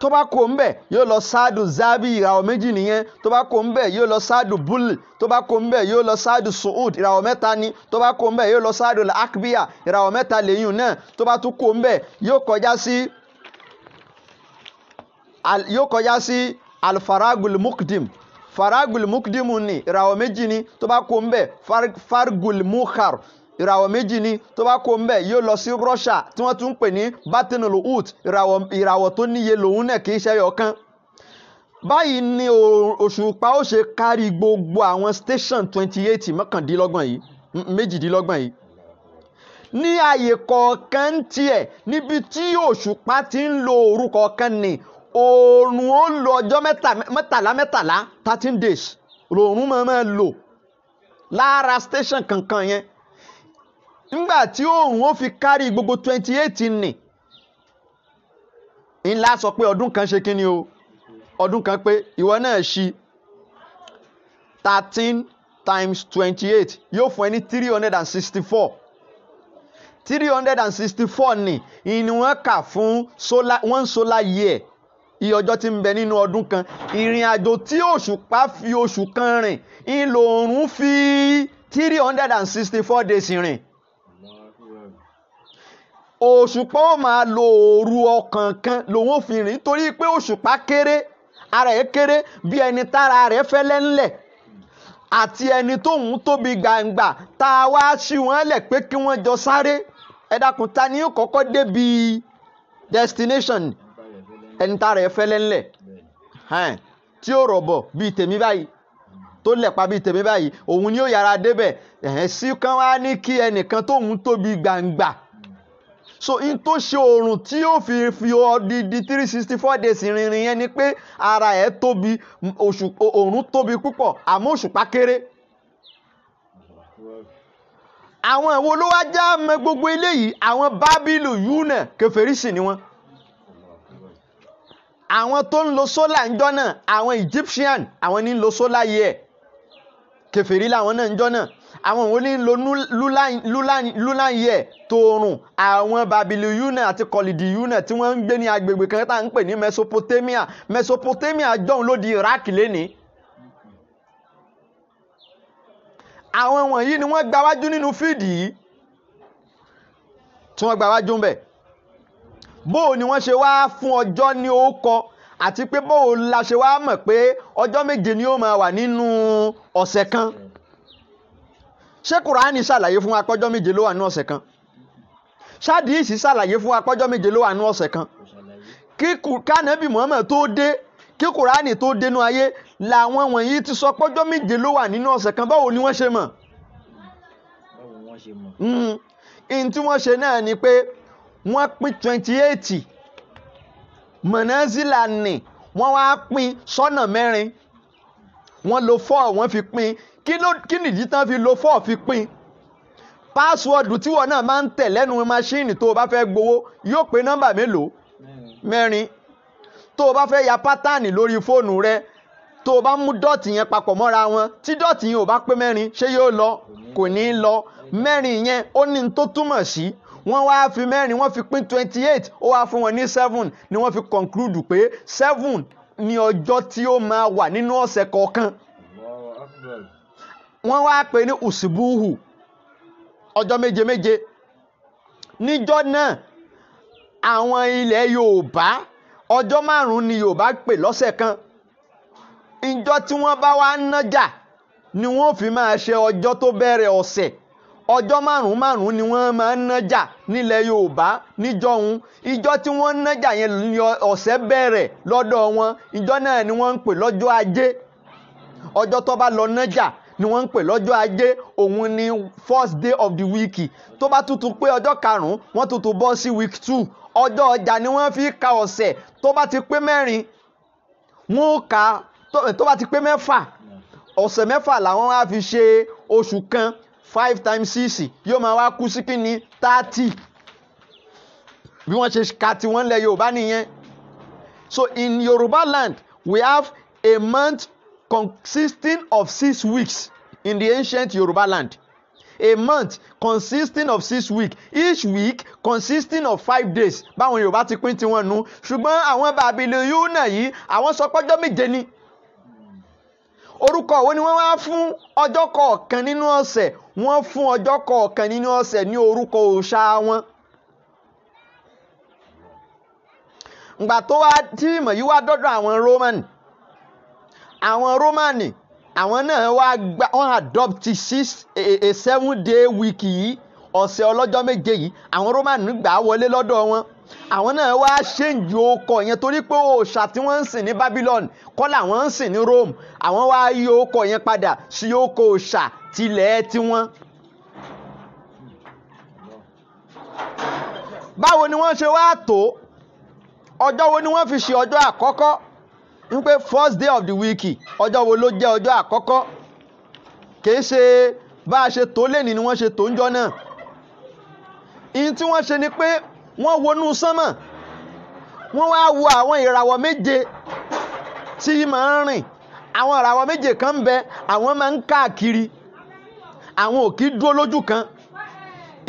Tó bá kó ńbẹ̀ yóò lọ sáàdù Zabi, ìràwọ̀ méjì nìyẹn. Tó bá kó ńbẹ̀ yóò lọ sáàdù Bul. Tó bá kó ńbẹ̀ yóò lọ sáàdù Suud, ìràwọ̀ mẹ́ta ni. Tó bá kó ńbẹ̀ yóò lọ sáàdù Akbiya, ìràwọ̀ mẹ́ta lẹ́yìn náà. Tó bá tún kó ńbẹ̀ yóò kọjá sí Alfaragul Mukdim. Faragul Mukdim ni ìràwọ̀ méjì ni. Tó bá kó ńbẹ̀ Fargul Mukhar, ìràwọ̀ méjì ni. Tó bá kó ńbẹ̀ yóò lọ sí Russia tí wọ́n tún ń pè ní Batinul Ut, ìràwọ̀ tó níye lòun náà, kì í ṣe ẹyọ kan. Báyìí ni òṣùpá ó ṣe kárí gbogbo àwọn station 28, 29 yìí, 28 yìí, ní ààyè kọ̀ọ̀kan tiẹ̀. Níbi tí òṣùpá ti ń lo òru kọ̀ọ̀kan ni oòrùn ó lo ọjọ́ mẹ́tàlá mẹ́tàlá, 13 days lòòrùn máa lò lára station kankan yẹn. Nígbà tí oòrùn ó fi kárí gbogbo 28 ní ńlá sọ pé ọdún kan ṣe kíni o, ọdún kan pé. Ìwọ náà ṣí 13 times 28 yóò fún ẹ ní 364. 364 ní ìní wọ́n kà fún solar, one solar year, iye ọjọ́ tí ń bẹ nínú ọdún kan. Ìrìn àjò tí òṣùpá fi oṣù kan rìn, ìlò oòrùn fi 364 days rìn. Òṣùpá ó máa lo òru ọkàn kan lòun ò fi rìn, nítorí pé òṣùpá kéré, ara ẹ̀ kéré bí ẹni tára rẹ̀ fẹ́lẹ́ ńlẹ̀. Àti ẹni tóun tóbi gbangba tá a wá sí wọn lẹ̀ pé kí wọ́n jọ sáré, ẹ dákun, ta ni yóò kọ́kọ́ débi destination? Ẹni tá rẹ̀ fẹ́lẹ́ ńlẹ̀ tí ó rọ̀bọ̀ bíi tèmi báyìí, tó lẹ̀pa bíi tèmi báyìí, òun ni ó yára débẹ̀. Ẹ̀hẹ́n sí kán wá ní kí ẹnìkan tóun tóbi gbangba. So in tó ṣe oòrùn tí yóò fi odidi 364 days rìnrìn yẹn ni pé ara ẹ̀ tóbi, oòrùn tóbi púpọ̀ àmọ́ òṣùpá kéré. Àwọn ìwo ló wá já mọ́ gbogbo eléyìí? Àwọn Bábílù yúnà kèfèrí sì ni wọ́n. Àwọn tó ń lo sólà ńjọ́ náà, àwọn Egyptian, àwọn ní ń lo sólà yẹ, kèfèrí làwọn náà ńjọ́ náà. Àwọn òun ní ń lo lulan yẹ tóorùn, àwọn Bábílù yúnà àti Kọlìdì yúnà tí wọ́n ń gbé ní agbègbè kan tá à ń pè ní Mesopotamia. Mesopotamia jọ̀hún ló di Iraq lénìí. Àwọn wọ̀nyí ni wọ́n gbáwájú nínú fíìdì yìí, tí wọ́n gbáwájú ń bẹ̀. Bóò ni wọ́n ṣe wá fún ọjọ́ ní orúkọ, àti pé bóò la ṣe wá mọ̀ pé ọjọ́ méje ni ó máa wà nínú ọ̀sẹ̀ kan. Ṣé Kùránì ṣàlàyé fún wa pọ́jọ́ méje ló wà nínú ọ̀sẹ̀ kan? Ṣádìísì ṣàlàyé fún wa pọ́jọ́ méje ló wà nínú ọ̀sẹ̀ kan? Kí Ànábì Muhammad tó dé, kí Kùránì tó dénú ayé, làwọn wọ̀nyí ti sọ pọ́jọ́ méje ló wà nínú ọ̀sẹ̀ kan. Báwo ni wọ́n ṣe mọ̀? Ihun tí wọ́n ṣe náà ni pé wọ́n pín 28 mọ̀nàzílà ní, wọ́n wá pín sọ́nà mẹ́rin. Wọ́n lo 4 wọ́n fi pín. Kí nìdí tán fi lo 4 fi pín? Páṣíwọ́ọ̀dù tí wọ́n náà máa ń tẹ̀ lẹ́nu máṣíìnì tó o bá fẹ́ gbowó yóò pé nọ́mbà mélòó? Mẹ́rin. Tó o bá fẹ́ ya pátánì lórí fóònù rẹ, tó o bá mú dọ́ọ̀tì yẹn papọ̀ mọ́ra wọn, tí dọ́ọ̀tì yẹn ò bá pé mẹ́rin, ṣé yóò lọ? Kò ní í lọ. Mẹ́rin yẹn ó ní n tó túmọ̀ sí. Wọ́n wá fi mẹ́rin, wọ́n fi pín 28, ó wá fún wọn ní 7, ni wọ́n fi conclude pé 7 ni ọjọ́ tí ó máa wà nínú ọ̀sẹ̀ kọ̀ọ̀kan. Wọ́n wá pè ní usubuhu, ọjọ́ méje méje. Níjọ́ náà àwọn ilẹ̀ Yorùbá, ọjọ́ márùn-ún ni Yorùbá pè lọ́sẹ̀ kan. Ìjọ́ tí wọ́n bá wá nájà ni wọ́n fi máa ṣe ọjọ́ tó bẹ̀rẹ̀ ọ̀sẹ̀. Ọjọ́ márùn-ún márùn-ún ni wọ́n máa ń nájà nílẹ̀ Yorùbá níjọ́hun. Ìjọ́ tí wọ́n nájà yẹn ni ọ̀sẹ̀ bẹ̀rẹ̀ lọ́dọ̀ wọn. Ìjọ́ náà ni wọ́n ń pè lọ́jọ́ ajé. Ọjọ́ tó bá lọ nájà ni wọ́n ń pè lọ́jọ́ ajé. Òun ni first day of the week. Tó bá tuntun pé ọjọ́ karùn-ún, wọ́n tuntun bọ́ sí week 2. Ọjọ́ ọjà ni wọ́n fi ka ọ̀sẹ̀. Tó bá ti pé mẹ́rin, wọ́n ka. Tó bá ti pé mẹ́fà, ọ̀sẹ̀ mẹ́fà làwọn á fi ṣe oṣù kan. 5 times 6 yóò máa wá kú sí kíni 30. Bí wọ́n ṣe ka tiwọn lẹ̀ Yorùbá nìyẹn. So in Yorùbá land, we have a month consisting of 6 weeks in the ancient Yoruba land. A month consisting of 6 weeks, each week consisting of 5 days. Báwọn Yorùbá ti pín tiwọn nu. Ṣùgbọ́n àwọn Bábílì yúnà yìí, àwọn sọ pọ́jọ́ méje ni. Orúkọ wo ni wọ́n wá fún ọjọ́ kọ̀ọ̀kan nínú ọ̀sẹ̀? Wọ́n fún ọjọ́ kọ̀ọ̀kan nínú ọ̀sẹ̀ ní orúkọ òòṣà wọn. Ìgbà tó wá tí ìmọ̀ yìí wá dọ́dọ̀ àwọn Roman, àwọn Romani, àwọn náà wá gba, wọ́n adopt a 7 day week yìí, ọ̀sẹ̀ ọlọ́jọ́ méje yìí, àwọn Roman gbà á wọlé lọ́dọ̀ wọn. Àwọn náà wá ṣéǹjì okọ̀ yẹn torí pé òòṣà tí wọ́n ń sìn ní Babylon kọ́ làwọn ń sìn ní Rome. Àwọn wá yí okọ̀ yẹn padà sí okọ̀ òòṣà tilẹ̀ tiwọn. Báwo ni wọ́n ṣe wá tó? Ọjọ́ wo ni wọ́n fi ṣe ọjọ́ àkọ́kọ́? Ń pé first day of the week, ọjọ́ wo ló jẹ́ ọjọ́ àkọ́kọ́? Kìí ṣe bá a ṣe tó lẹ́ni ni wọ́n ṣe tó ń jọ náà. Ihun tí wọ́n ṣe ni pé wọ́n wọnú sánmọ̀, wọ́n wá wo àwọn ìràwọ̀ méje tí máa ń rìn. Àwọn ìràwọ̀ méje kan ń bẹ, àwọn máa ń káàkiri, àwọn ò kí dúró lójú kan.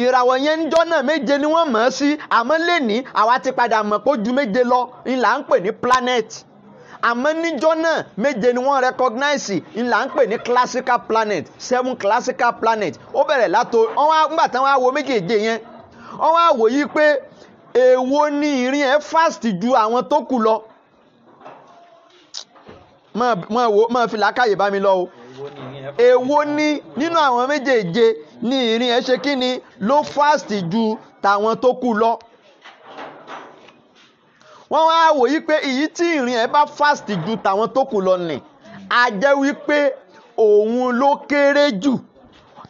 Ìràwọ̀ yẹn ń jọ́ náà méje ni wọ́n mọ̀ ọ́ sí, àmọ́ lẹ́ni àwa ti padà mọ̀ pé ó ju méje lọ, ń là ń pè ní planet. Àmọ́ níjọ́ náà méje ni wọ́n recognize, ń là ń pè ní classical planet, 7 classical planet. Ó bẹ̀rẹ̀ látò, wọ́n wá ńgbà tán wá wo méjèèjì yẹn, wọ́n wá wò yí pé èwo ni ìrìn ẹ̀ fast ju àwọn tó kù lọ. Máa fi làákàyè bá mi lọ o. Èwo ni nínú àwọn méjèèje ní ìrìn ẹ̀ ṣe kí ni ló fast ju tàwọn tó kù lọ? Wọ́n wá wò yí pé èyí tí ìrìn ẹ̀ bá fast ju tàwọn tó kù lọ nì, a jẹ́ wípé òun ló kéré jù,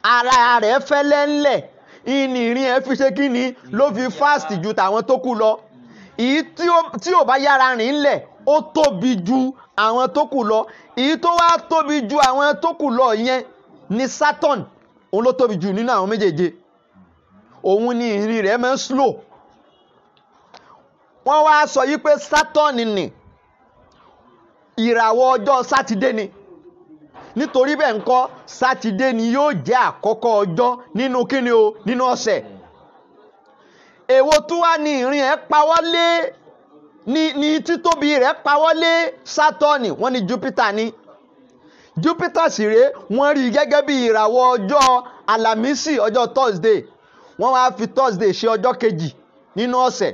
ara rẹ̀ fẹ́lẹ́ ńlẹ̀, ìní ìrìn ẹ̀ fi ṣe kí ni ló fi fast ju tàwọn tó kù lọ. Èyí tí ò bá yára rìn ńlẹ̀ ó tóbi ju àwọn tó kù lọ. Èyí tó wá tóbi ju àwọn tó kù lọ yẹn ni Saturn, òun ló tóbi jù nínú àwọn méjèèje. Òun ni ìrìn rẹ̀ máa ń slow. Wọ́n wá sọ yí pé Saturn ni ìràwọ̀ ọjọ́ Sátidé ni. Nítorí bẹ́ẹ̀ ńkọ́, Sátidé ni yóò jẹ́ àkọ́kọ́ ọjọ́ nínú kíni o, nínú ọ̀sẹ̀. Èwo tún wá ní ìrìn ẹ̀ pawọ́lé ní títóbi rẹ̀ pawọ́lé Saturn? Wọ́n ní Jupiter ni. Jupiter sì rèé, wọ́n rí i gẹ́gẹ́ bí ìràwọ̀ ọjọ́ Àlàmísì, ọjọ́ Thursday. Wọ́n wá fi Thursday ṣe ọjọ́ kejì nínú ọ̀sẹ̀.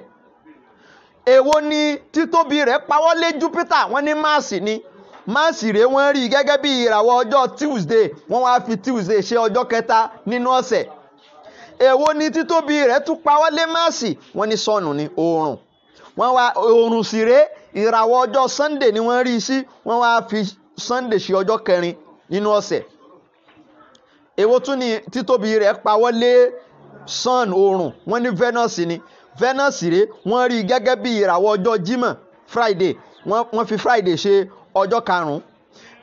Èwo ni títóbi rẹ̀ pawọ́lé Jupiter? Wọ́n ní Mars ni. Mars rèé, wọ́n rí i gẹ́gẹ́ bí ìràwọ̀ ọjọ́ Tuesday. Wọ́n wá fi Tuesday ṣe ọjọ́ kẹta nínú ọ̀sẹ̀. Èwo ni títóbi rẹ̀ tún pawọ́lé Mars? Wọ́n ní sọ́ọ̀nù ni, oòrùn. Wọ́n wá oòrùn sì rèé, ìràwọ̀ ọjọ́ Sunday ni wọ́n rí i sí. Wọ́n wá fi Sunday ṣe ọjọ́ kẹrin nínú ọ̀sẹ̀. Èwo tún ni títóbi rẹ̀ pawọ́lé sun, oòrùn? Wọ́n ní Venus ni. Venus rèé, wọ́n rí i gẹ́gẹ́ bí ìràwọ̀ ọjọ́ Jímọ̀, Friday. Wọ́n fi Friday ṣe ọjọ́ karùn-ún.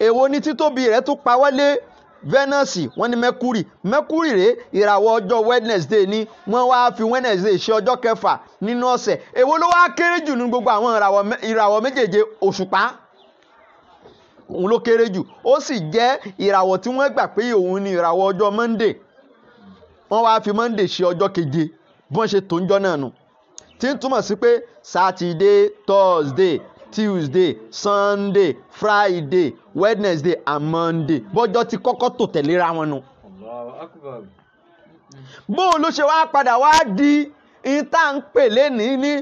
Èwo ni títóbi rẹ̀ tún pawọ́lé Venus? Wọ́n ní Mercury. Mercury rèé, ìràwọ̀ ọjọ́ Wednesday ni. Wọ́n wá fi Wednesday ṣe ọjọ́ kẹfà nínú ọ̀sẹ̀. Èwo ló wá kéré jù ní gbogbo àwọn ìràwọ̀ méjèèje? Òṣùpá, òun ló kéré jù. Ó sì jẹ́ ìràwọ̀ tí wọ́n gbà pé òun ni ìràwọ̀ ọjọ́ Monday. Wọ́n wá fi Monday ṣe ọjọ́ keje. Bí wọ́n ṣe tó ń jọ́ náà nù, tí ń túmọ̀ sí pé Saturday, Thursday, Tuesday, Sunday, Friday, Wednesday and Monday, bọ́jọ́ ti kọ́kọ́ tò tẹ̀léra wọn nu. Allahu Akbar. Bóun ló ṣe wá padà wá di ìta ń pè lénìí ní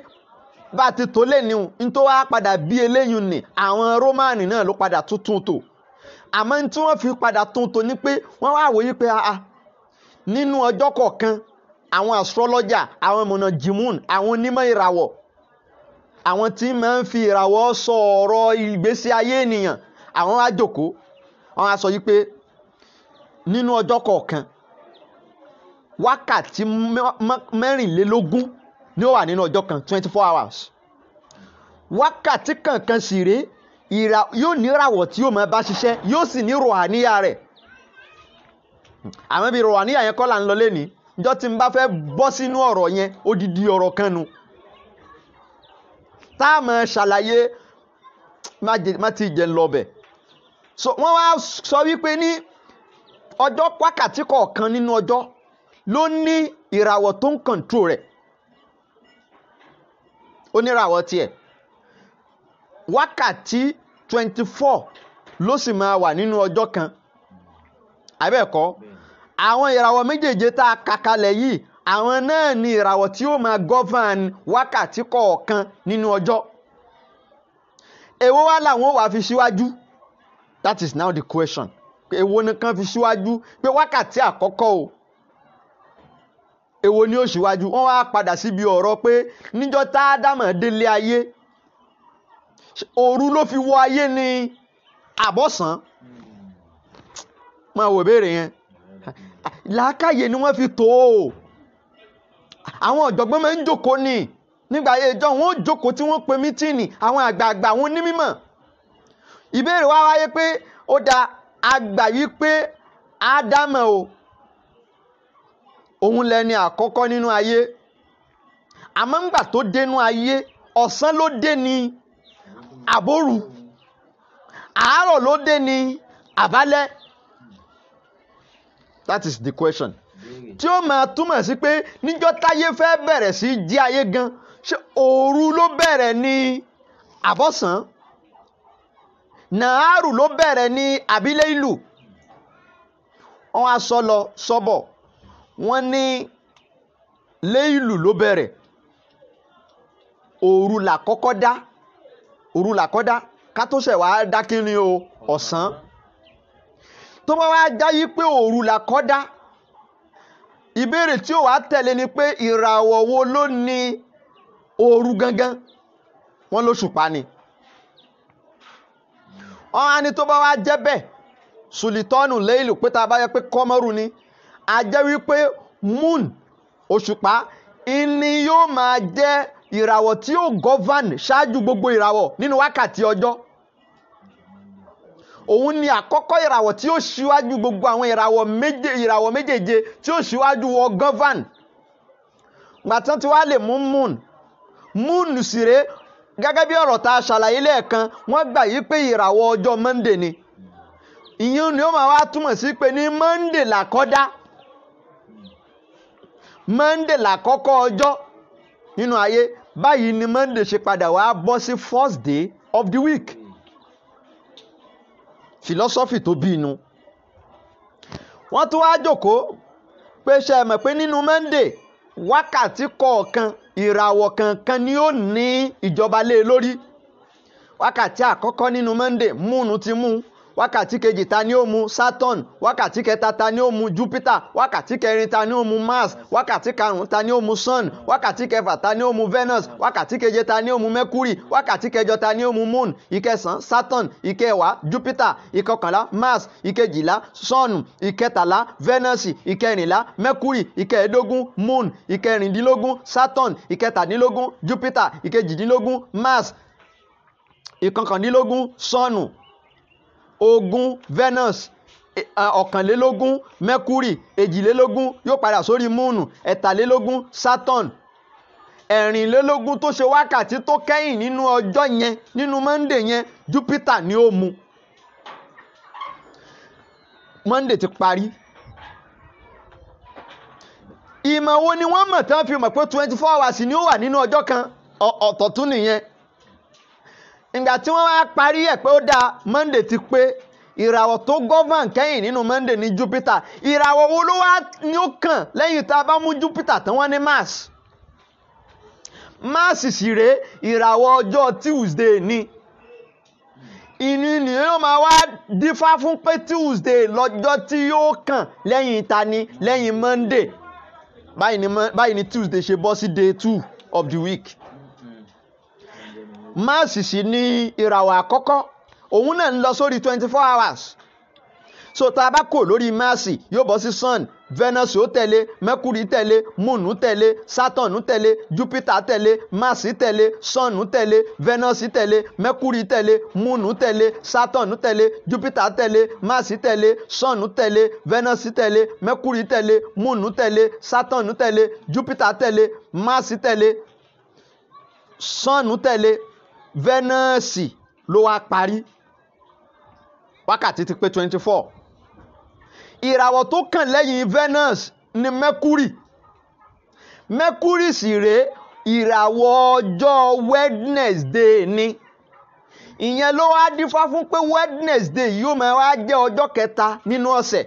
bá a ti tó lénìí ń tó wá padà bí eléyìí ni àwọn Rómánì náà ló padà tuntun tò. Àmọ́ tí wọ́n fi padà tuntun ni pé wọ́n wá wòye pé nínú ọjọ́ kọ̀ọ̀kan àwọn astrologer, àwọn mọ̀nàjìmùn, àwọn onímọ̀ ìràwọ̀, àwọn tí máa ń fi ìràwọ̀ sọ ọ̀rọ̀ ìgbésí ayé ènìyàn, àwọn wá jókòó, wọ́n á sọ yí pé nínú ọjọ́ kọ̀ọ̀kan wákàtí 24 ni ó wà nínú ọjọ́ kan, 24 hours. Wákàtí kankan sì rèé, yóò ní ìràwọ̀ tí yóò máa bá ṣiṣẹ́, yóò sì ní rọ̀hàníyà rẹ̀. Àmọ́ bí rọ̀hàníyà yẹn kọ́ là ń lọ lénìí. Njọ́ tí n bá fẹ́ bọ́ sínú ọ̀rọ̀ yẹn, odidi ọ̀rọ̀ kan nu tá a máa ṣàlàyé, má ti jẹ́ ń lọ bẹ̀. So wọ́n wá sọ wípé ní ọjọ́ wákàtí kọ̀ọ̀kan nínú ọjọ́ ló ní ìràwọ̀ tó ń kọ̀ǹtró rẹ̀. Ó ní ìràwọ̀ tiẹ̀. Wákàtí 24 ló sì máa wà nínú ọjọ́ kan. Àbẹ́ẹ̀kọ́, àwọn ìràwọ̀ méjèèje tá a kà kalẹ̀ yìí, àwọn náà ni ìràwọ̀ tí ó máa govern wákàtí kọ̀ọ̀kan nínú ọjọ́. Èwo wá làwọn ò wá fi síwájú? That is now the question. Èwo ni kàn fi síwájú pé wákàtí àkọ́kọ́ o, èwo ni ó síwájú? Wọ́n wá padà síbi ọ̀rọ̀ pé níjọ́ tá Ádámọ̀ délé ayé, òru ló fi wọ ayé ni àbọ̀sán? Máa wò béèrè yẹn. Làákàyè ni wọ́n fi tó o. Àwọn ọ̀jọ̀gbọ́n máa ń jókòó ní nígbà ayé ìjọ, wọn ó jókòó tí wọ́n pe mítìnì àwọn àgbààgbà, àwọn onímọ̀. Ìbéèrè wá wáyé pé ó da àgbà yìí pé Ádámọ̀ o, òun lẹni àkọ́kọ́ nínú ayé. Àmọ́ ńgbà tó dénú ayé, ọ̀sán ló dé ní àbóru, àárọ̀ ló dé ní àbálẹ́? That is the question. Tí ó máa túmọ̀ sí pé níjọ́ táyé fẹ́ bẹ̀rẹ̀ sí jí ayé gan, ṣé òru ló bẹ̀rẹ̀ ní àbọ̀sán? Nàárù ló bẹ̀rẹ̀ ní àbílẹ̀ ìlú? Wọ́n á sọ lọ sọ́bọ̀, wọ́n ní léìlù ló bẹ̀rẹ̀. Òru là kọ́kọ́ dá, òru là kọ́ dá, ká tó ṣẹ̀ wá dá kíni o, ọ̀sán. Tó bá wá jáyí pé òru là kọ́dá, ìbéèrè tí ó wá tẹ̀lé ni pé ìràwọ̀ wo ló ní òru gangan? Wọ́n lóṣùpá ni. Wọ́n á ní tó bá wá jẹ́ bẹ́ẹ̀, sulitọ́nù léìlù, pé tá a bá yẹ pé kọ́mọ́rù ni, a jẹ́ wípé moon, òṣùpá, ìní yóò máa jẹ́ ìràwọ̀ tí yóò govern ṣáájú gbogbo ìràwọ̀ nínú wákàtí ọjọ́. Òun ni àkọ́kọ́ ìràwọ̀ tí yóò ṣíwájú gbogbo àwọn ìràwọ̀ méje, ìràwọ̀ méjèèje tí yóò ṣíwájú wọ govern. Gbàtán tí wàá lè mú moon, moon sì rèé, gẹ́gẹ́ bí ọ̀rọ̀ tá a ṣàlàyé lẹ́ẹ̀kan, wọ́n gbà yí pé ìràwọ̀ ọjọ́ Monday ni. Ìyẹn ni ó máa wá túmọ̀ sí pé ní Monday làkọ́dá, Monday làkọ́kọ́ ọjọ́ nínú ayé. Báyìí ni Monday ṣe padà wá bọ́ sí first day of the week. Philosophy tó bí inú. Wọ́n tún wá jókòó pé ṣe é mọ̀ pé nínú Monday, wákàtí kọ̀ọ̀kan ìràwọ̀ kankan ni ó ní ìjọba lé lórí. Wákàtí àkọ́kọ́ nínú Monday, moon ti mú. Wákàtí kejì, ta ni ó mú? Saturn. Wákàtí kẹta, ta ni ó mú? Jupiter. Wákàtí kẹrin, ta ni ó mú? Mars. Wákàtí karùn-ún, ta ni ó mú? Sun. Wákàtí kẹfà, ta ni ó mú? Venus. Wákàtí keje, ta ni ó mú? Mercury. Wákàtí kẹjọ, ta ni ó mú? Moon. Ìkẹsàn, Saturn. Ìkẹwàá, Jupiter. Ìkọkànlá, Mars. Ìkejìlá, Sun. Ìkẹtàlá, Venus. Ìkẹrìnlá, Mercury. Ìkẹẹ̀ẹ́dógún, Moon. Ìkẹrìndínlógún, Saturn. Ìkẹtàdínlógún, Jupiter. Ìkejìdínlógún, Mars. Ìkọkàndínlógún, Sun. 20, Venus. 21, Mercury. 22 yóò padà sórí moon. 23, Saturn. 24 tó ṣe wákàtí tó kẹ́yìn nínú ọjọ́ yẹn, nínú Monday yẹn, Jupiter ni ó mu. Monday ti parí. Ìmọ̀ wo ni wọ́n mọ̀ tán fi mọ̀ pé 24 hours ni ó wà nínú ọjọ́ kan? Ọ̀tọ̀ tún nìyẹn. Ìgbà tí wọ́n wá parí ẹ̀ pé ó dáa, Monday ti pé, ìràwọ̀ tó govern kẹ́yìn nínú Monday ní Jupiter. Ìràwọ̀ wo ló wá ní ó kàn lẹ́yìn tá a bá mú Jupiter tán? Wọ́n ní Mars. Mars sì rèé, ìràwọ̀ ọjọ́ Tuesday ni. Ìní ni yóò máa wá dífá fún pé Tuesday lọ́jọ́ tí yóò kàn lẹ́yìn tani? Lẹ́yìn Monday. Báyìí ni Tuesday ṣe bọ́ sí day two of the week. Mars sì ní ìràwọ̀ àkọ́kọ́, òun náà ń lọ sórí 24 hours. So tá a bá kò lórí Mars, yóò bọ́ sí Sun. Venus ó tẹ̀lé, Mercury tẹ̀lé, Moon tẹ̀lé, Saturn tẹ̀lé, Jupiter tẹ̀lé, Mars tẹ̀lé, Sun tẹ̀lé, Venus tẹ̀lé, Mercury tẹ̀lé, Moon tẹ̀lé, Saturn tẹ̀lé, Jupiter tẹ̀lé, Mars tẹ̀lé, Sun tẹ̀lé, Venus tẹ̀lé, Mercury tẹ̀lé, Moon tẹ̀lé, Saturn tẹ̀lé, Jupiter tẹ̀lé, Mars tẹ̀lé, Sun tẹ̀lé, Venus ló wá parí. Wákàtí ti pé 24. Ìràwọ̀ tó kàn lẹ́yìn Venus ni Mercury. Mercury sì rèé, ìràwọ̀ ọjọ́ Wednesday ni. Ìyẹn ló wá dífá fún pé Wednesday yóò máa wá jẹ́ ọjọ́ kẹta nínú ọ̀sẹ̀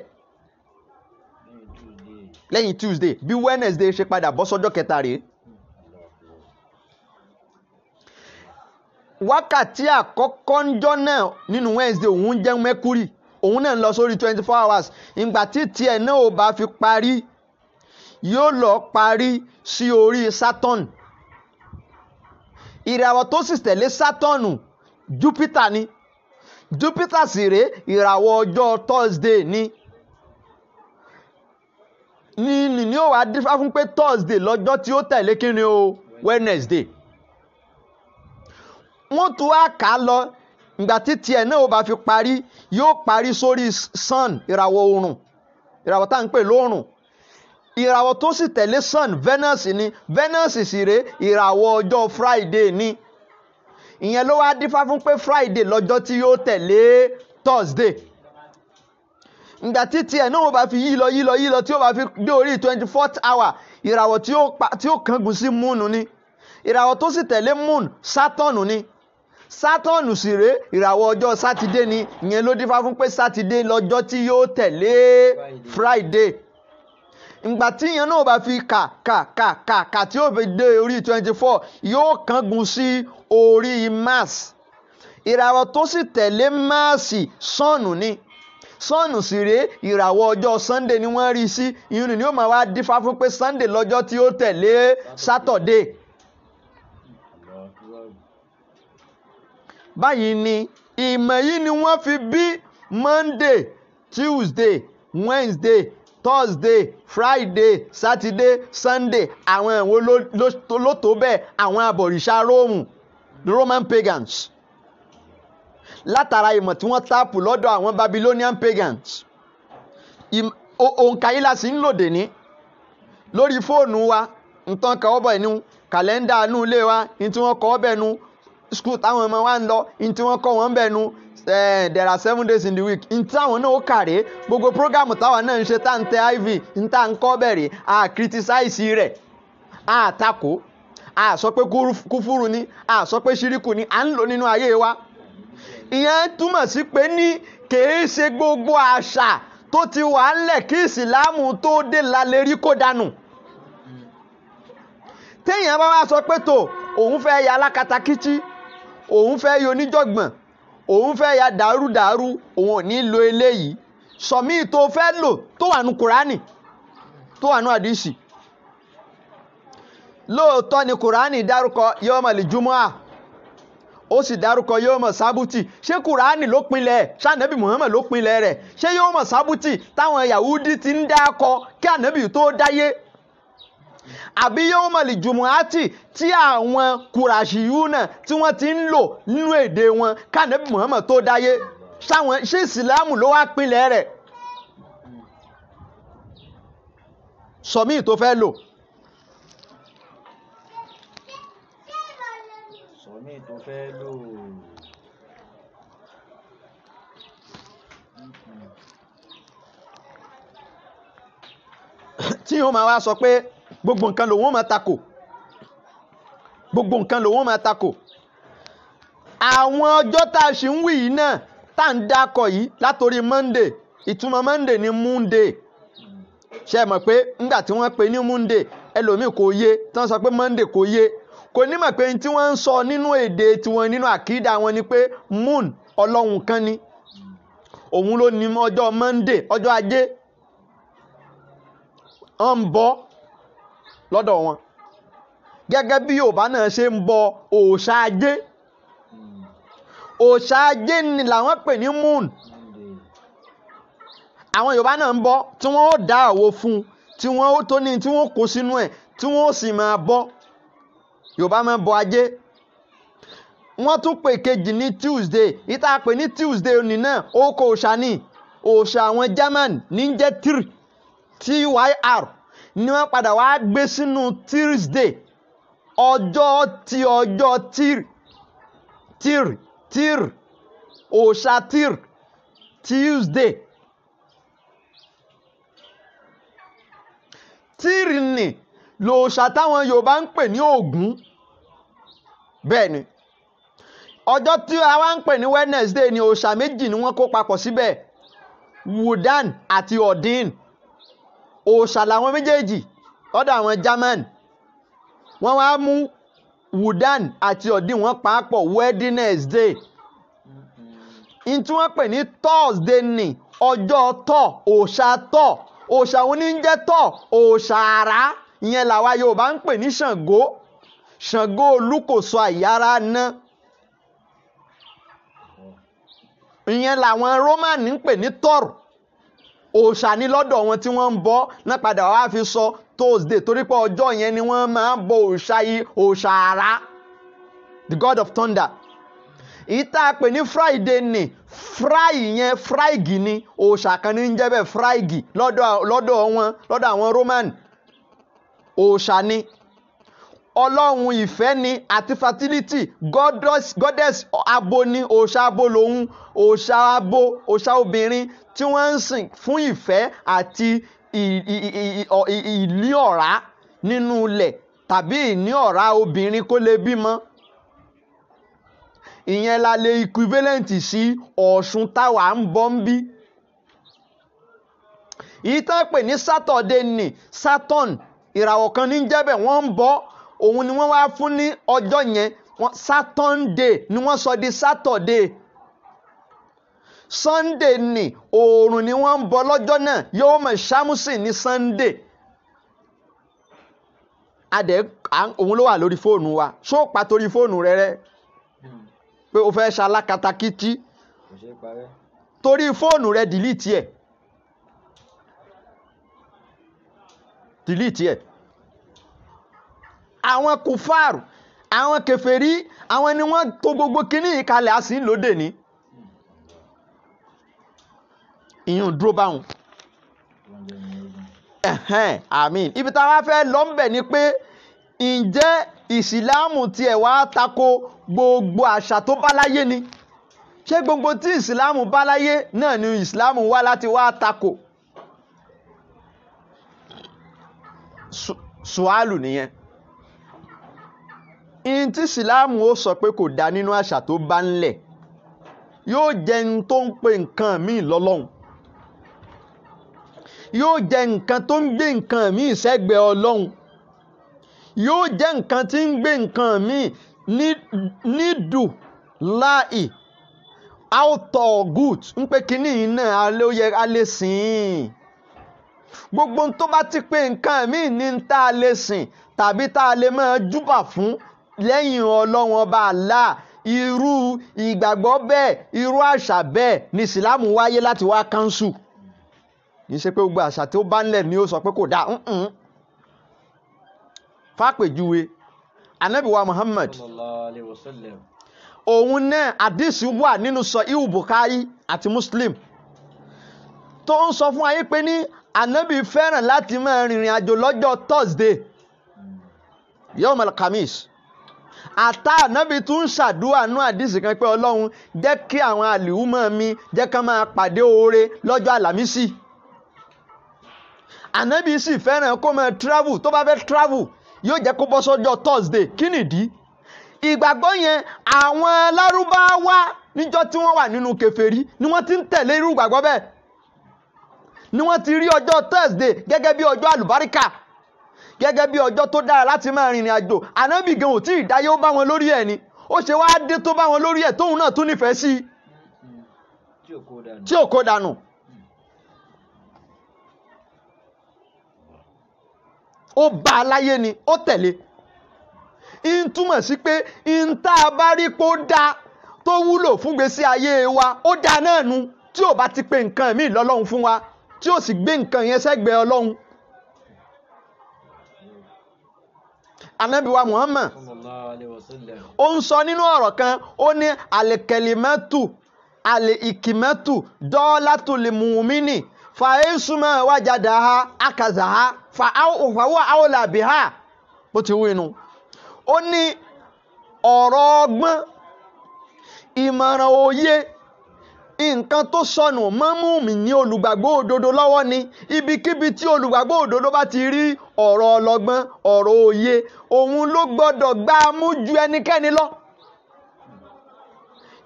lẹ́yìn Tuesday. Bí Wednesday ṣe padà bọ́ sọ́jọ́ kẹta rèé. Wákàtí àkọ́kọ́ ńjọ́ náà nínú Wednesday, òun jẹ́ Mercury, òun náà ń lọ sórí 24 hours. Ìgbà tí tiẹ̀ náà ò bá fi parí, yóò lọ parí sí orí Saturn. Ìràwọ̀ tó sì tẹ̀lé Saturn, Jupiter ni. Jupiter sì rèé, ìràwọ̀ ọjọ́ Thursday ni. Ní ó wàá dífá fún pé Thursday lọ́jọ́ tí ó tẹ̀lé kíni o? Wednesday. Wọ́n tún wá kà á lọ. Ìgbà tí tiẹ̀ náà ó bá fi parí, yóò parí sórí Sun, ìràwọ̀ oòrùn, ìràwọ̀ tá à ń pè lóòrùn. Ìràwọ̀ tó sì tẹ̀lé Sun, Venus ni. Venus sì rèé, ìràwọ̀ ọjọ́ Friday ni. Ìyẹn ló wá dífá fún pé Friday lọ́jọ́ tí yóò tẹ̀lé Thursday. Ìgbà tí tiẹ̀ náà ó bá fi yí lọ, yí lọ, yí lọ, tí ó bá fi dé orí 24th hour, ìràwọ̀ tí ó kángun sí Moon ni. Ìràwọ̀ tó sì tẹ̀lé Moon, Saturn ni. Saturn sì rèé, ìràwọ̀ ọjọ́ Sátidé ni. Ìyẹn ló dífá fún pé Sátidé lọ́jọ́ tí yóò tẹ̀lé Friday. Ìgbà tí ìyẹn náà bá fi kà kà kà kà kà tí yóò fi dé orí 24, yóò kángun sí orí Mars. Ìràwọ̀ tó sì tẹ̀lé Mars, Sun ni. Sọ́ọ̀nù sì rèé, ìràwọ̀ ọjọ́ Sunday ni wọ́n rí sí. Ìyún ni ó máa wá dífá fún pé Sunday lọ́jọ́ tí ó tẹ̀lé Saturday. Báyìí ni ìmọ̀ yìí ni wọ́n fi bí Monday, Tuesday, Wednesday, Thursday, Friday, Saturday, Sunday. Àwọn ìwọ ló tó bẹ́ẹ̀, àwọn abọ̀rìṣà Róòmù, the Roman pagans, látara ìmọ̀ tí wọ́n táàpù lọ́dọ̀ àwọn Babylonian pagans. Òǹkà yìí la sì ń lòdì ní lórí fóònù wa. Nǹkan kan ọbẹ̀ nu kàlẹ́ndà inú ilé wa ní tí wọ́n kọ́ ọbẹ̀ nu skul táwọn ọmọ wa ń lọ ní tí wọ́n kọ́ wọn bẹ̀ nu. There are 7 days in the week. Ní táwọn náà ó kàrè gbogbo prógámù táwọn náà ń ṣe tá ń tẹ iv ní tá ń kọ́ bẹ̀rẹ̀, a criticize rẹ̀, a takò, a sọ pé kúfúrú ni, a sọ pé ṣíríkù ni, à ń lò nínú ayé wa. Ìyẹn túmọ̀ sí pé ní kìí ṣe gbogbo àṣà tó ti wà ńlẹ̀ kí ìsìláàmù tó dé lálẹ́ rí kó dànù. Téèyàn bá wá sọ pé tó òun fẹ́ ya alákatakítí, òun fẹ́ ya oníjọ̀gbọ̀n, òun fẹ́ ya dàrúdàrú, òun ò ní lo eléyìí. Sọ̀mí tó fẹ́ lò tó wà nù Kùránì, tó wà nù àdìsí. Lóòótọ́ ni Kùránì dárúkọ yawmal jumu'ah, ó sì dárúkọ yawmal sábùtì. Ṣé Kùránì ló pinlẹ̀? Ṣé ànábì Muhammad ló pinlẹ̀ rẹ̀? Ṣé yawmal sábùtì táwọn Yahudi ti ń dákọ kí ànábì tó dáyé? Àbí yawmal jumu'ati tí àwọn Kùràṣìyúnà tí wọ́n ti ń lò nínú èdè wọn kí ànábì Muhammad tó dáyé? Ṣé ìsìlámù ló wá pinlẹ̀ rẹ̀? Sọmí tó fẹ́ lò. Sọmí tó fẹ́ lò. Tí yóò máa wá sọ pé gbogbo nǹkan lòun ó máa takò, gbogbo nǹkan lòun ó máa takò. Àwọn ọjọ́ tá a ṣì ń wí yìí náà tá à ń dákọ̀ yìí látòrí Monday, ìtumọ̀ Monday ni Moonday. Ṣé ẹ mọ̀ pé nígbà tí wọ́n pè ní Monday, ẹlòmíì kò yé, tí wọ́n sọ pé Monday kò yé, kò ní mọ̀ pé tí wọ́n ń sọ nínú èdè tiwọn nínú àkídà wọn ni pé moon ọlọ́run kan ni, òun ló ní ọjọ́ Monday, ọjọ́ ajé, ń bọ lọ́dọ̀ wọn gẹ́gẹ́ bí Yorùbá náà ṣe ń bọ òòṣà ajé. Òòṣà ajé ni làwọn pè ní moon. Àwọn Yorùbá náà ń bọ tí wọ́n ó dá àwo fún, tí wọ́n ó tó ní tí wọ́n kó sínú ẹ̀, tí wọ́n ó sì máa bọ. Yorùbá máa ń bọ ajé. Wọ́n tún pè kejì ní Tuesday. Ìta pè ní Tuesday òní náà ó kó òòṣà ní òòṣà àwọn German ní jẹ́ Tyr, Tyr, ni wọ́n padà wá gbé sínú Tuesday, ọjọ́ tí ọjọ́ Tyr, Tyr, Tyr, òòṣà Tyr, Tuesday. Tyr ni lòòṣà táwọn Yorùbá ń pè ní Ògún. Bẹ́ẹ̀ ni ọjọ́ tí a wá ń pè ní Wednesday ni òòṣà méjì ni wọ́n kó papọ̀ síbẹ̀, Wodan àti Odin. Òòṣà làwọn méjèèjì lọ́dọ̀ àwọn German. Wọ́n wá mú Wodan àti Odin, wọ́n papọ̀ Wednesday. N tí wọ́n pè ní Thursday ni ọjọ́ Thor, òòṣà Thor. Òòṣà òun ní ń jẹ́ Thor, òòṣà àrá. Ìyẹn làwa Yorùbá ń pè ní Ṣàngó. Ṣàngó Olúkòso àyàrá ná. Ìyẹn làwọn Roman ń pè ní Thor. Òòṣà ni lọ́dọ̀ wọn tí wọ́n ń bọ náà padà wá fi sọ Thursday, torí pé ọjọ́ yẹn ni wọ́n máa ń bọ òòṣà yìí, òòṣà àrá, the god of thunder. Èyí tá a pè ní Friday ni Fry yẹn, Frigi ni òòṣà kan ní ń jẹ́ bẹ́ẹ̀, Frigi lọ́dọ̀ wọn, lọ́dọ̀ àwọn Roman. Òòṣà ni, ọlọ́run ìfẹ́ ni àti fertility, goddess abo ni, òòṣà abo lòun, òòṣà abo, òòṣà obìnrin tí wọ́n ń sìn fún ìfẹ́ àti ìní ọ̀rá nínú ilẹ̀ tàbí ìní ọ̀rá obìnrin kó lè bímọ. Ìyẹn la lè equivalent sí Ọ̀ṣun táwa ń bọ́ ń bí. Èyí tán pè ní Saturday ni Saturn, ìràwọ̀ kan ní jẹ́bẹ̀ wọ́n ń bọ́, òun ni wọ́n wá fún ní ọjọ́ yẹn, Saturday ni wọ́n sọ di Saturday. Sunday ni oòrùn ni wọ́n ń bọ lọ́jọ́ náà, yawma shamsi ní Sunday. Adẹ òun ló wà lórí fóònù wa. Ṣó pa torí fóònù rẹ rẹ pé o fẹ́ ṣalákatakítí? Torí fóònù rẹ dìlítì ẹ̀, dìlítì ẹ̀. Àwọn kùfàrù, àwọn kèfèrí, àwọn ni wọ́n tó gbogbo kíní ìkalẹ̀ á sì ń lóde ní. Ìyún dúró báwọn. Àmín. Ibi tá a wá fẹ́ lọ ń bẹ̀ ni pé ǹjẹ́ ìsìláàmù tiẹ̀ wá tako gbogbo àṣà tó bá láyé ni? Ṣé gbogbo tí ìsìláàmù bá láyé náà ni ìsìláàmù wá láti wá tako? Sùálù nìyẹn. Ihun tí ìsìláàmù ó sọ pé kò dá nínú àṣà tó bá ń lẹ̀ yóò jẹ́ ohun tó ń pe nǹkan míì lọ́lọ́hun, yóò jẹ́ nǹkan tó ń gbé nǹkan míì sẹ́gbẹ̀ẹ́ Ọlọ́hun, yóò jẹ́ nǹkan tí ń gbé nǹkan míì nídù láì out of good ń pé kínní yìí náà ló yẹ a lè sìn. Gbogbo tó bá ti pé nǹkan míì ní tá a lè sìn tàbí tá a lè máa júbà fún lẹ́yìn Ọlọ́run ọba Allah, irú ìgbàgbọ́ bẹ́ẹ̀, irú àṣà bẹ́ẹ̀ ni ìsìlámù wáyé láti wá kánṣu. Kì í ṣe pé gbogbo àṣà tí ó bá ń lẹ̀ ni ó sọ pé kò dáa. Fàpèjúwe Ànábì wa Muhammad, òun náà àdìsí wà nínú sọ ihu Bukhari àti Muslim tó ń sọ fún ayé pé ní Ànábì fẹ́ràn láti máa rìnrìn àjò lọ́jọ́ Thursday, yawm al-Khamis. Àtà Ànábì tún ń ṣàdúrà nú àdìsí kan pé Ọlọ́run jẹ́ kí àwọn àlìhùmọ́ mi jẹ́ ká máa pàdé oore lọ́jọ́ Àlàmísì. Ànábì sì fẹ́ràn kó máa travel, tó bá fẹ́ travel yóò jẹ́ kó bọ́ sọ́jọ́ Thursday. Kí nìdí? Ìgbàgbọ́ yẹn àwọn Lárúbáwá níjọ́ tí wọ́n wà nínú kèfèrí ni wọ́n ti ń tẹ̀lé irú ìgbàgbọ́ bẹ́ẹ̀, ni wọ́n ti rí ọjọ́ Thursday gẹ́gẹ́ bí ọjọ́ àlùbáríkà, gẹ́gẹ́ bí ọjọ́ tó dára láti máa rìnrìn àjò. Ànábì gan ò tí ì dáyé ó bá wọn lórí ẹ̀ ni, ó ṣe wá dé tó bá wọn lórí ẹ̀ tóun náà tún nífẹ̀ẹ́ sí i tí ò kó dànù. Ó bá a láyé ni ó tẹ̀lé. Ń túmọ̀ sí pé ń tá a bá rí pé ó dáa tó wúlò fún gbèsè ayé wa, ó dáa náà nu tí ò bá ti pe nǹkan míì lọ́lọ́run fún wa, tí ò sì gbé nǹkan yẹn sẹ́gbẹ̀ẹ́ Ọlọ́run. Ànábì wa Muhammad ó ń sọ nínú ọ̀rọ̀ kan, ó ní alikalimatu alikimatu dọ́làtú limumini fàáyésùmọ̀ wájàdáha akazaha fàáwọ̀ àwòlàbíhà. Bó ti wí inú. Ó ní ọ̀rọ̀ ọgbọ́n, ìmọ̀ràn òye, nǹkan tó sọnù mọ́mú mi ní olùgbàgbọ́ òdodo lọ́wọ́ ni. Ibikíbi tí olùgbàgbọ́ òdodo bá ti rí ọ̀rọ̀ ọlọ́gbọ́n, ọ̀rọ̀ òye, òun ló gbọ́dọ̀ gbá a mú ju ẹnikẹ́ni lọ.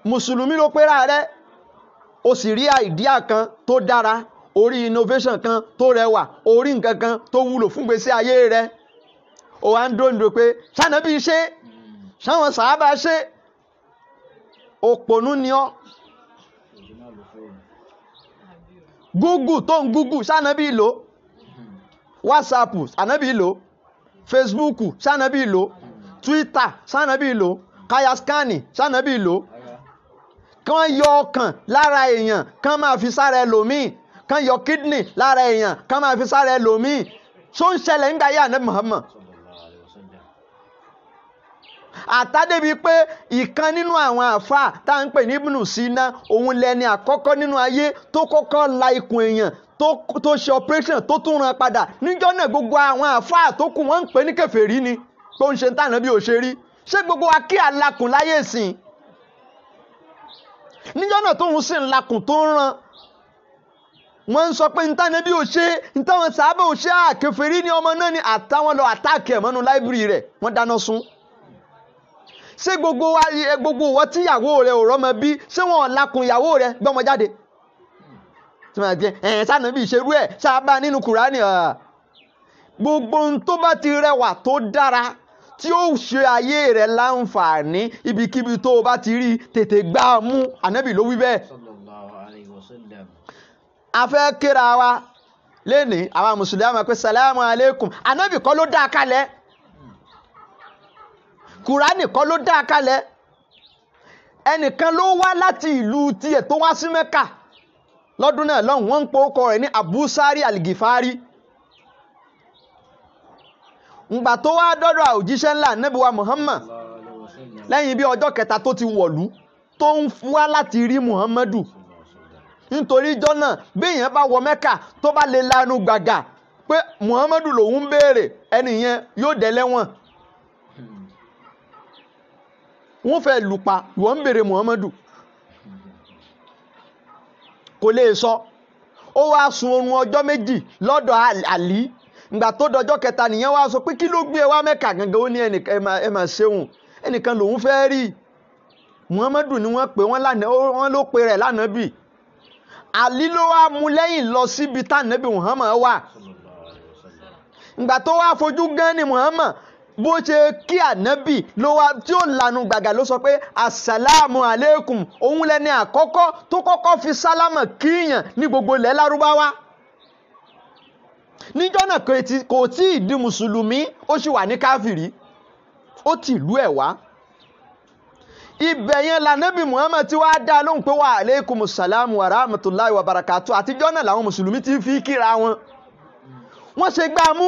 Mùsùlùmí ló pera rẹ̀, o sì rí àìdíà kan tó dára, orí innovation kan tó rẹwà, orí nǹkan kan tó wúlò fún gbèsè ayé rẹ̀. O wá ń dóńdó pé sànàbí ṣe, sáwọn sàábà ṣe, òpònú ni ọ́. Google tó ń Google sànàbí lò, WhatsApp sànàbí lò, Facebook sànàbí lò, Twitter sànàbí lò, Kayaskani sànàbí lò. Kàn yọ ọkàn lára èèyàn, kàn máa fi sára ẹlòmíì, kàn yọ kidney lára èèyàn, kàn máa fi sára ẹlòmíì. Ṣó ń ṣẹlẹ̀ nígbà yà ní Muhammad? Àtàdébi pé ìkan nínú àwọn àáfàá tá à ń pè ní Ibn Sina, òun lẹni àkọ́kọ́ nínú ayé tó kọ́kọ́ la ikùn èèyàn tó ṣe operation tó tún ran padà. Níjọ́ náà gbogbo àwọn àáfàá tó kù wọ́n ń pè ní kèfèrí ni, tó ń ṣe tànà bí ò ṣe rí. Ṣé gbogbo wa kí alakùn láyé ìsìn? Níjọ́ náà tóun sì ń lakùn tó ń ran, wọ́n ń sọ pé ntànà bí ò ṣe, ntàwọn sàábà ò ṣe, kèfèrí ni ọmọ náà ni. Àtàwọn lọ àtàkì ẹ̀ mọ́nú láìbírì rẹ̀, wọ́n dáná sun. Ṣé gbogbo wa, gbogbo ìwọ tí ìyàwó rẹ ò rọ́mọ bí, ṣé wọn ò lakùn ìyàwó rẹ gbọ́mọ jáde? Tí wọ́n ti ẹ̀ sànà bí ìṣerú ẹ̀ sábà nínú Kùránì. Gbogbo ohun tó bá ti rẹwà tó dára tí ó ṣe ayé rẹ láǹfààní, ibikíbi tó o bá ti rí tètè gbá a mú. Ànábì ló wí bẹ́ẹ̀. A fẹ́ kíra wa lẹ́ni àwọn mùsùlùmí àmọ́ pé salamu alaikum. Ànábì kọ́ ló dá a kalẹ̀, Kùránì kọ́ ló dá a kalẹ̀. Ẹnìkan ló wá láti ìlú tiẹ̀ tó wá sí Mẹ́kà lọ́dún náà lọ́hùn, wọ́n ń po ọkọ rẹ̀ ní Abu Sari Al-Gifari. Ngbà tó wá dọ́dọ̀ òjíṣẹ́ ńlá Ànábì wa Muhammad lẹ́yìn bí ọjọ́ kẹta tó ti wọ̀lú tó ń wá láti rí Muhammadu, nítorí ìjọ náà bí èèyàn bá wọ Mẹ́kà tó bá lè lanu gbàgà pé Muhammadu lòun ń béèrè, ẹni yẹn yóò dẹ́lẹ́wọ̀n, wọ́n fẹ́ lù pa. Ìwọ ń béèrè Muhammadu, kò lè sọ. Ó wá sun oorun ọjọ́ méjì lọ́dọ̀ Àlí. Ìgbà tó dọjọ́ kẹta nìyẹn wá sọ pé kí ló gbé ẹ wá Mẹ́kà gangan? Ó ní ẹnìkan ẹ máa ṣeun, ẹnìkan lòun fẹ́ rí, Muhammadu ni wọ́n pè, wọ́n lánàá, wọ́n ló pe rẹ̀ lánàá bì. Àlí ló wá mú lẹ́yìn lọ síbi tànàbí Muhammad wà. Ìgbà tó wá fojú gan ni Muhammad, bó ṣe kí ànábì ló wá tí ó lanu gbàgà ló sọ pé asalaamu aleykum. Òun lẹni àkọ́kọ́ tó kọ́kọ́ fi sálámà kíyàn ní gbogbo ilẹ̀ Lárúbáwá níjọ́ náà. Kò tí ì di mùsùlùmí, ó sì wà ní káfìrí, ó ti ìlú ẹ̀ wá. Ibẹ̀ yẹn lànàbì Muhammad tí wàá dá lóhùn pé wa aleykum salaam wa rahmatulahi wa barakatu. Àtijọ́ náà làwọn mùsùlùmí ti fi kíra wọn. Wọ́n ṣe gbá mú,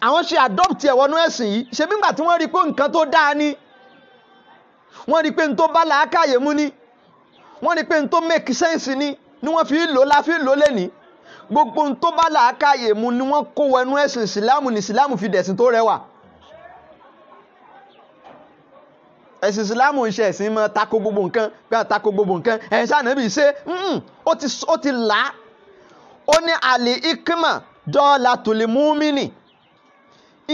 àwọn ṣe adopt ẹ̀ wọnú ẹ̀sìn yìí. Ṣe bí ngbà tí wọ́n rí pé nǹkan tó dáa ni, wọ́n rí pé n tó bá làákàyè mú ni, wọ́n rí pé n tó make sense ni, ni wọ́n fi lò la fi lò lẹ́ni. Gbogbo n tó bá làákàyè mú ni wọ́n kó wọnú ẹ̀sìn ìsìlámù, ní ìsìlámù fi dẹ̀sìn tó rẹwà. Ẹ̀sìn ìsìlámù ń ṣe ẹ̀sìn mọ́ tako gbogbo nǹkan, gbà tako gbogbo nǹkan ẹ̀ ṣànàbì ṣe ó ti là á. Ó ní àlè ikma dọ́là tòlímúmínì,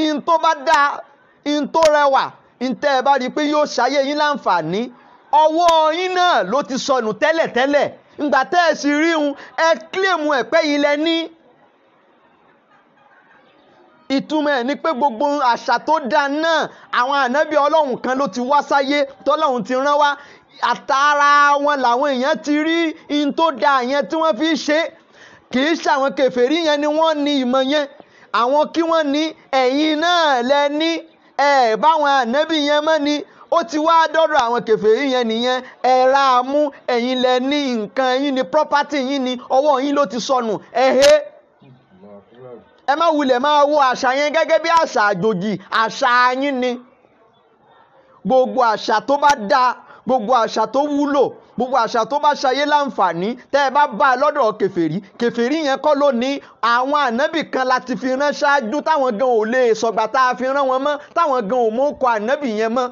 in tó bá dáa, in tó rẹwà, in tẹ́ ẹ bá rí i pé yóò ṣayé yín láǹfààní, ọwọ́ yín náà ló ti sọnù tẹ́lẹ̀tẹ́lẹ̀. Ǹgbà tẹ́ ẹ sì rí un, ẹ kílèmù ẹ̀ pé yín lẹ ní. Ìtumọ̀ ẹ̀ ni pé gbogbo àṣà tó dáa náà, àwọn ànábì Ọlọ́run kan ló ti wá sáyé tọ́lọ́run ti rán wá, àtàrà wọn làwọn èèyàn ti rí in tó dáa yẹn tí wọ́n fi ṣe. Kì í ṣe àwọn kèfèrí yẹn ni wọ́n ní ìmọ̀ yẹn, àwọn kí wọ́n ní ẹ̀yin náà lẹ ní ẹ̀ báwọn ànábì yẹn mọ́ ni. Ó ti wá dọ́dọ̀ àwọn kèfèrí yẹn nìyẹn, ẹ ra a mú, ẹ̀yin lẹ ní nǹkan yín ni, property yín ni, ọwọ́ yín ló ti sọnù. Ẹ he, ẹ má wulẹ̀ máa wo àṣà yẹn gẹ́gẹ́ bí àṣà àjòjì, àṣà yín ni. Gbogbo àṣà tó bá dáa, gbogbo àṣà tó wúlò, gbogbo àṣà tó bá ṣayé láǹfààní, tẹ́ ẹ bá bá a lọ́dọ̀ kèfèrí, kèfèrí yẹn kọ́ ló ní. Àwọn ànábì kan láti fi rán ṣáájú táwọn gan ò lè sọ̀gbà tá a fi rán wọn mọ́, táwọn gan ò mú kọ ànábì yẹn mọ́.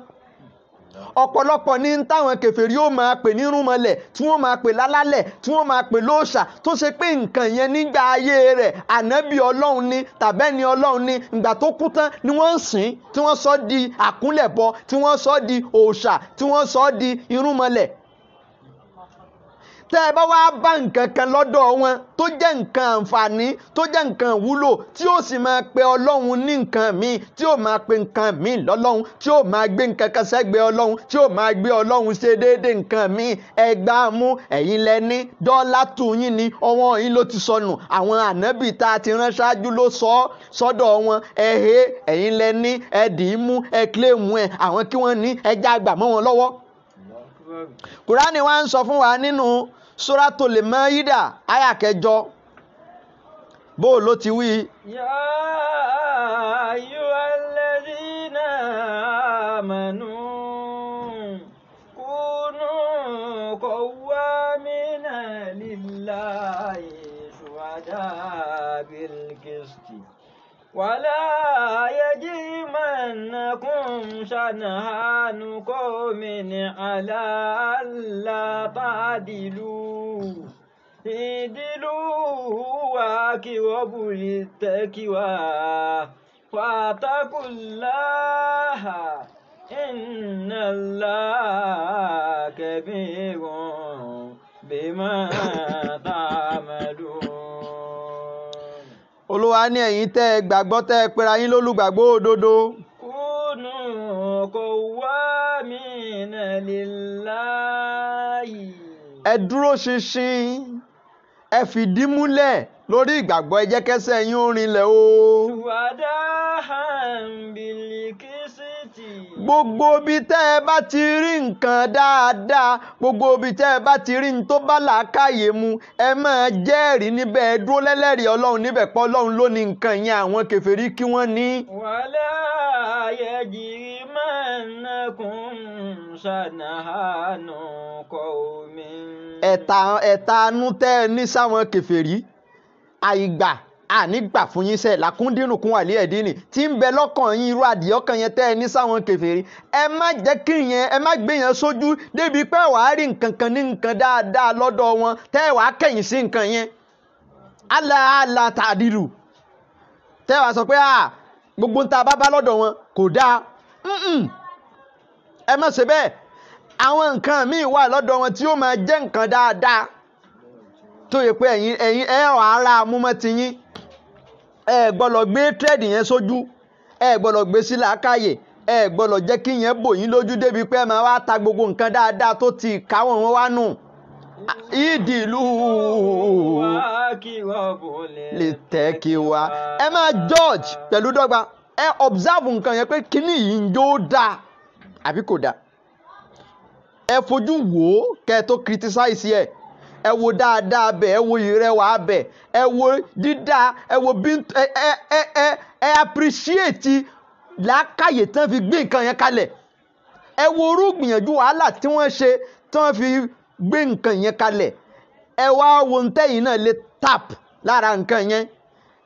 Ọ̀pọ̀lọpọ̀ ní táwọn kèfèrí ó máa pè ní rúnmọlẹ̀, tí wọ́n máa pè lálálẹ̀, tí wọ́n máa pè lóòṣà, tó ṣe pé nǹkan yẹn nígbà ayé rẹ̀ ànábì Ọlọ́run ni tàbẹ́ni Ọlọ́run ni. Ìgbà tó kú tán ni wọ́n ń sìn, tí wọ́n sọ di àkúnlẹ̀bọ, tí wọ́n sọ di òòṣà, tí wọ́n sọ di irúnmọlẹ̀. Tẹ́ ẹ bá wá bá nǹkan kan lọ́dọ̀ wọn tó jẹ́ nǹkan àǹfààní, tó jẹ́ nǹkan wúlò, tí ó sì máa pe Ọlọ́run ní nǹkan míì, tí ó máa pe nǹkan míì lọ́lọ́run, tí ó máa gbé nǹkan kan sẹ́gbẹ̀ẹ́ Ọlọ́run, tí ó máa gbé Ọlọ́run ṣe déédéé nǹkan míì, ẹ gbá a mú, ẹ̀yin lẹ ní dọ́là tù yín ni, ọwọ́ yín ló ti sọnù. Àwọn ànábì tá a ti rán ṣáájú ló sọ ọ́ sọ́dọ̀ wọn. Ẹ he, ẹ̀yin lẹ ní, ẹ dì í mú, ẹ kílèmù ẹ, àwọn kí wọ́n ní, ẹ já àgbà mọ́ wọn lọ́wọ́. Kùránì wa ń sọ fún wa nínú Suratul Maida àyà kẹjọ, bó ló ti wí. Ya ayyuhalladhina amanu kunu qawwamina lillahi shuhada bil qisti wala yajrimannakum shana'anu qawmin ala alla ta'dilu i'dilu huwa aqrabu littaqwa wattaqullaha innallaha kabirun bima ta'malun. Olúwa ní ẹ̀yin tẹ́ ẹ gbàgbọ́, tẹ́ ẹ pera yín lólùgbàgbọ́ òdodo. Kunu qawwamina lillahi. Ẹ dúró ṣinṣin, Ẹ fìdí múlẹ̀ lórí ìgbàgbọ́, ẹ jẹ́ kẹ́sẹ̀ yín ó rinlẹ̀ o. Gbogbo ibi tẹ́ ẹ bá ti rí nǹkan dáadáa, gbogbo ibi tẹ́ ẹ bá ti rí ní tó bá làákàyè mu, ẹ máa jẹ́rìí níbẹ̀, ẹ dúró lẹ́lẹ́rìí Ọlọ́run níbẹ̀ pé Ọlọ́run ló ní nǹkan yẹn, àwọn kèfèrí kí wọ́n ní. Wala yajrimannakum shana'anu qawmin. Ẹ̀tanú tẹ́ ẹ ní sáwọn kèfèrí, àìgbà ànígbà fún yín sẹ́ làkúndínlùkún àlẹ́ ẹ̀dínì tí ń bẹ lọ́kàn yín, irú àdìọ́kàn yẹn tẹ́ ẹ ní sáwọn kèfèrí, ẹ má jẹ́ kí yẹn, ẹ má gbé yẹn sójú débi pé wàá rí nǹkan kan ní nǹkan dáadáa lọ́dọ̀ wọn tẹ́ ẹ wàá kẹ̀yìn sí nǹkan yẹn. Àlà tàdírù tẹ́ ẹ wàá sọ pé gbogbo ń ta bá bá lọ́dọ̀ wọn kò dáa. Ẹ má ṣe bẹ́ẹ̀. Àwọn nǹkan míì wà lọ́dọ̀ wọn tí ó máa jẹ́ nǹkan dáadáa tó yẹ pé ẹ̀yin ẹ ara amúmọ́ ti yín. Ẹ gbọ́dọ̀ gbé tírẹ́dì yẹn sójú, ẹ gbọ́dọ̀ gbé sí làákàyè, ẹ gbọ́dọ̀ jẹ́ kí yẹn bò yín lójú débi pé ẹ máa wá ta gbogbo nǹkan dáadáa tó ti káwọn wọn wá nù. Ìdìlú lè tẹ́ kí wa. Ẹ máa judge pẹ̀lú dọ́gba, ẹ observe nǹkan yẹn pé kíní yìí ń jó dáa àbí kò dáa. Ẹ fojú wò ó kẹ́ ẹ tó criticize ẹ. Ẹ wo dáadáa bẹ, ẹ wo ìrẹwà bẹ, ẹ wo dídá, ẹ wo bí ẹ ẹ ẹ ẹ appreciate làákàyè tán fi gbé nǹkan yẹn kalẹ̀. Ẹ wo orú gbìyànjú wàhálà tí wọ́n ṣe tán fi gbé nǹkan yẹn kalẹ̀. Ẹ wá wo ntẹ́yìn náà lè tap lára nǹkan yẹn.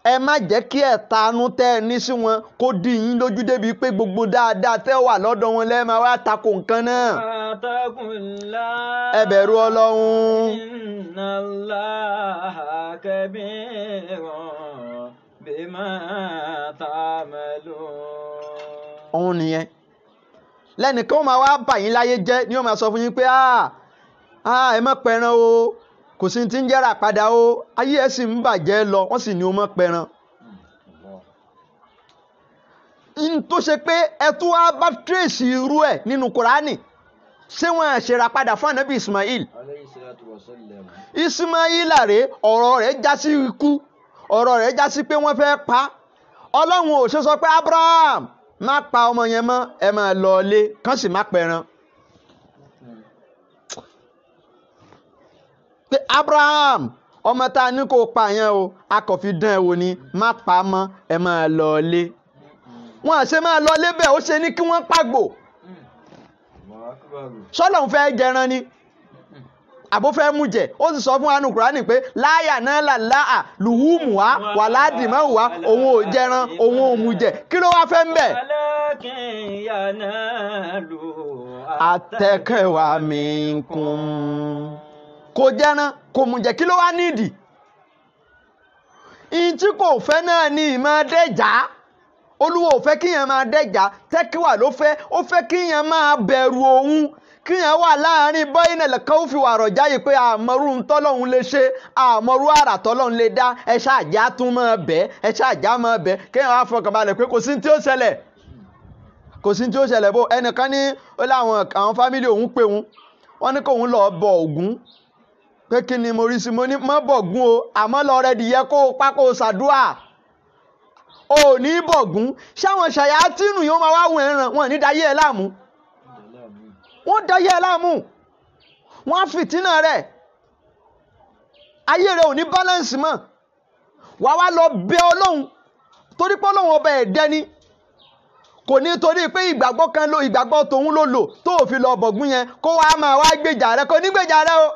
Ẹ má jẹ́ kí ẹ̀tanú tẹ́ ẹ ní sí wọn kó dí yín lójú débi pé gbogbo dáadáa tẹ́ wà lọ́dọ̀ wọn lẹ́ẹ̀ máa wá tako nǹkan náà. Ẹ bẹ̀rù Ọlọ́run. Inna Allaha kabirun bima ta'malun. Òun nìyẹn. Lẹ́nìkan ó máa wá bà yín láyé jẹ́ ni ó máa sọ fún yín pé ẹ má pẹran o, kò sí ti ń jẹ́ra padà o, ayé ẹ̀ sì ń bàjẹ́ lọ, wọ́n sì ní o mọ́ pẹran. N tó ṣe pé ẹ tún wá bá tírèsì irú ẹ̀ nínú Kùránì, ṣé wọ́n ṣera padà fún ànábì Ismail? Ismail rèé, ọ̀rọ̀ rẹ̀ já sí ikú, ọ̀rọ̀ rẹ̀ já sí pé wọ́n fẹ́ pa. Ọlọ́run ò ṣe sọ pé Abraham má pa ọmọ yẹn mọ́, ẹ máa lọ ilé, kán sì má pẹran. Pé Abraham ọmọ tá a ní kó pa yẹn o, a kò fi dán ẹ wò ni, má pa á mọ́, ẹ máa lọ ilé. Wọn àṣẹ máa lọ ilé bẹ́ẹ̀, ó ṣe ní kí wọ́n pàgbò. Sọ́lọ̀ ń fẹ́ jẹran ni àbó fẹ́ mú jẹ. Ó sì sọ fún anu Kùránì pé láyà náà làláà lùhùmù wá wà ládìmọ́ wá, òun ò jẹran, òun ò mú jẹ, kí ló wá fẹ́ ń bẹ̀. Àtẹ̀kẹ́wà mi kún. Kò jẹran, kò mú jẹ, kí ló wá nídìí? Ìyìn tí kò fẹ́ náà ni ìmọ̀ dẹ́jà. Olúwa ò fẹ́ kíyàn máa dẹ́jà, tẹ́kíwà ló fẹ́. Ó fẹ́ kíyàn máa bẹ̀rù òun, kíyàn wà láàrin bọ́yìnà lẹ́kọ́ ó fi wà rọ̀já yìí pé àmọ́rú tọ́lọ́hún lè ṣe, àmọ́rú àrà tọ́lọ́hún lè dá, ẹ ṣáàjá tún máa bẹ̀, ẹ ṣáàjá máa bẹ̀, kíyàn wá fọkàn balẹ̀ pé kò sí tí ó ṣẹlẹ̀, kò sí tí ó ṣẹlẹ̀. Bó ẹnìkan ní ó láwọn àwọn fámìlì òun pé òun, wọ́n ní kóun lọ́ọ́ bọ Ògún, pé kí ni mo rí sí, mo ní mọ́ bọ̀gún o, àmọ́ lọ rẹ dìyẹ kó o pa kó o ṣàdúà. O ní bọ̀gún, ṣáwọn ṣàyàtìnù yóò máa wá wọ ẹran wọn ní dayé ẹ láàmú, wọ́n dayé ẹ láàmú, wọ́n á fìtínà rẹ̀, ayé rẹ̀ ò ní balance mọ́. Wàá wá lọ bẹ Ọlọ́run, torí pé Ọlọ́run ọba ẹ̀dẹ́ ni, kò ní torí pé ìgbàgbọ́ kan ló ìgbàgbọ́ tòun ló lò tó fi lọ bọ̀gún yẹn kó wàá máa wá gbèjà rẹ, kò ní gbèjà rẹ o.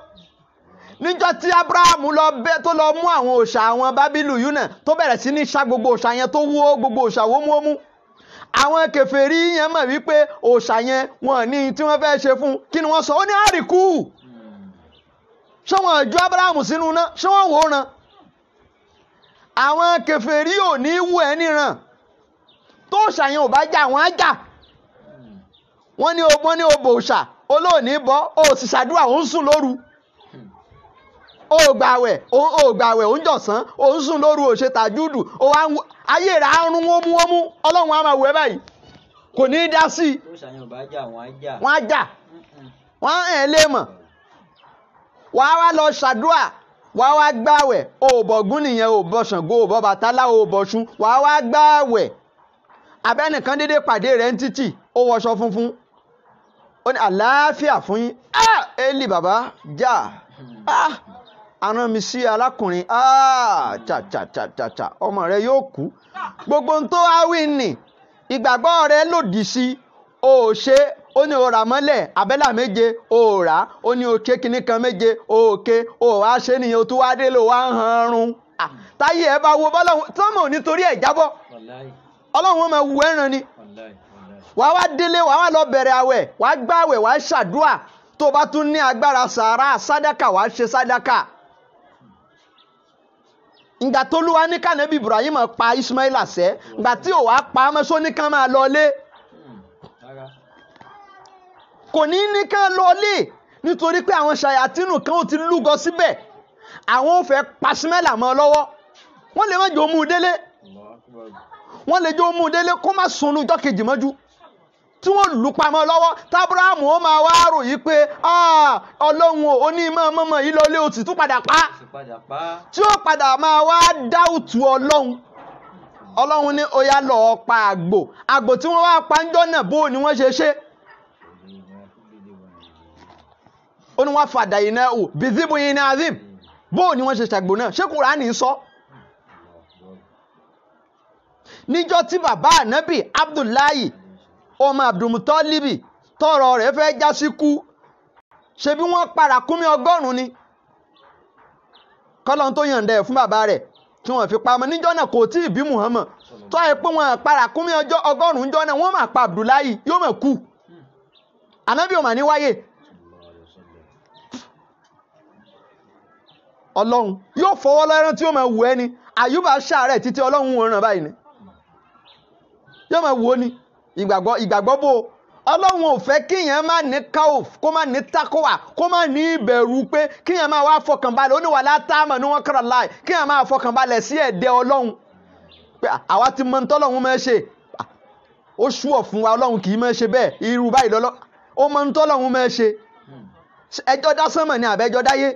Níjọ́ tí Abrahamu lọ bẹ tó lọ mú àwọn òòṣà àwọn Bábílù yìí náà tó bẹ̀rẹ̀ sí ní ṣá gbogbo òòṣà yẹn tó wó gbogbo òòṣà wómúwómú, àwọn kèfèrí yẹn mọ̀ wípé òòṣà yẹn wọn ní tí wọ́n fẹ́ ṣe fún, kí ni wọ́n sọ? Ó ní àríkú. Ṣé wọn ju Abrahamu sínú náà? Ṣé wọ́n wò ó ran? Àwọn kèfèrí ò ní wú ẹ níran. Tó òòṣà yẹn ò bá jà, wọ́n á jà. Wọ́n ní obò òòṣà olóòní bọ́, ó sì ṣàdúrà, ó ń sùn lóru, ó gbàwẹ̀, ó gbàwẹ̀, ó ń jọ̀sán, ó ń sùn lóru, ó ṣe tàjúdù, ó wá ayé rẹ̀ á rún wómúwómú, Ọlọ́run á máa wẹ̀ báyìí, kò ní í dá sí i. Wọ́n á jà, wọ́n á hàn lé mọ̀, wàá wá lọ ṣàdúà, Wàá wá gbààwẹ̀, o ò bọ̀gún nìyẹn, o ò bọ Ṣàngó, o ò bọ Bàtálá, o ò bọ̀ṣun, wàá wá gbààwẹ̀. Abẹ́nìkan dédé pàdé rẹ̀ ń títì, ó wọṣọ funfun, ó ní àlàáfíà fún yín. Ah, Eli bàbá já, ah, aràn mi sí arákùnrin, ah, cha cha cha cha cha, ọmọ rẹ yóò kú. Gbogbo ohun tó wá wí nì, ìgbàgbọ́ rẹ lòdì sí, o ò ṣe. Ó ní o rà mọ́lẹ̀ abẹ́là méje, o ò rà. Ó ní o ké kinní kan méje, o ò ké. O ò wá ṣe nìyẹn, o tún wá dé lò wá ń han run. Táyé ẹ bá wo bọ́lọ́hún tọ́mọ̀ nítorí ẹ̀ jábọ́, Ọlọ́run ó máa wu ẹran ni. Wàá wá délé, wàá wá lọ bẹ̀rẹ̀ àwẹ̀, wàá gbàwẹ̀, wàá ṣàdúà. Tó bá tún ní agbára sàárà sádàkà, wàá ṣe sádàkà. Ìgbà t'Olúwa ní kànábì Ibrahim pa Ismaila sẹ́, ìgbà tí ò wá pa á mọ́sọ́ ní kán máa lọlé. Kò ní ní kán lọlé nítorí pé àwọn ṣàyàtínù kan ó ti lúgọ síbẹ̀, àwọn ò fẹ́ pa Ismaila mọ́ lọ́wọ́. Wọ́n lè má jẹ́ ó mú un délé, wọ́n lè jẹ́ ó mú un délé kó má sunú ọjọ́ kejì mọ́jú tí wọ́n lù pamọ́ lọ́wọ́. Tábúrámù ó máa wá rò yí pé Ọlọ́run ò ní mọ́ mọ́mọ́ yìí lọlé, ó sì tún padà pa, tí ó padà máa wá dáùtù Ọlọ́run. Ọlọ́run ní ó yá lọ́ọ́ pa àgbò. Àgbò tí wọ́n wá pa ń jọ́ náà, bó ni wọ́n ṣe ṣe? Ó ní wọ́n fàdà yìí náà ò bìzíbù yìí ní azim. Bó ni wọ́n ṣe ṣàgbò náà? Ṣé Kùránì sọ? Níjọ́ tí bàbá ànábì Abdullahi ọmọ Abdulmutalibi tọrọ rẹ̀ fẹ́ já sí kú, ṣe bí wọ́n pa ràkúnmí 100 ni kọ́lọ́n tó yànda ẹ̀ fún bàbá rẹ̀ tí wọ́n fi pamọ́ níjọ́ náà. Kò tí ì bí Muhammad. Tó ẹ pé wọ́n pa ràkúnmí 100 jọ́ náà, wọ́n máa pa Abdullahi, yóò máa kú, ànábì ò mà ní wáyé. Ọlọ́run yóò fọwọ́ lọ́rán tí ó máa wù ẹ́ ni. Àyùbá ṣàárẹ̀ títí Ọlọ́run ò ràn báyìí ni, yóò máa wù ó ni. Ìgbàgbọ́ bò Ọlọ́run ò fẹ́ kíyàn má ní káòf, kó má ní takowa, kó má ní ìbẹ̀rù pé kíyàn máa wá fọkànbalẹ̀. Ó ní wàhálà táàmù ní wọ́n kọ́ra láì kíyàn máa fọkànbalẹ̀ sí ẹ̀dẹ̀ Ọlọ́run pé àwa ti mọ ntọ́lọ́run máa ṣe, ó ṣúọ̀ fún wa, Ọlọ́run kì í máa ṣe bẹ́ẹ̀, irú báyìí lọ́lọ́ ó mọ ntọ́lọ́run máa ṣe. Ẹjọ́ dá sánmọ̀ ni àbẹ́jọ́ dáyé.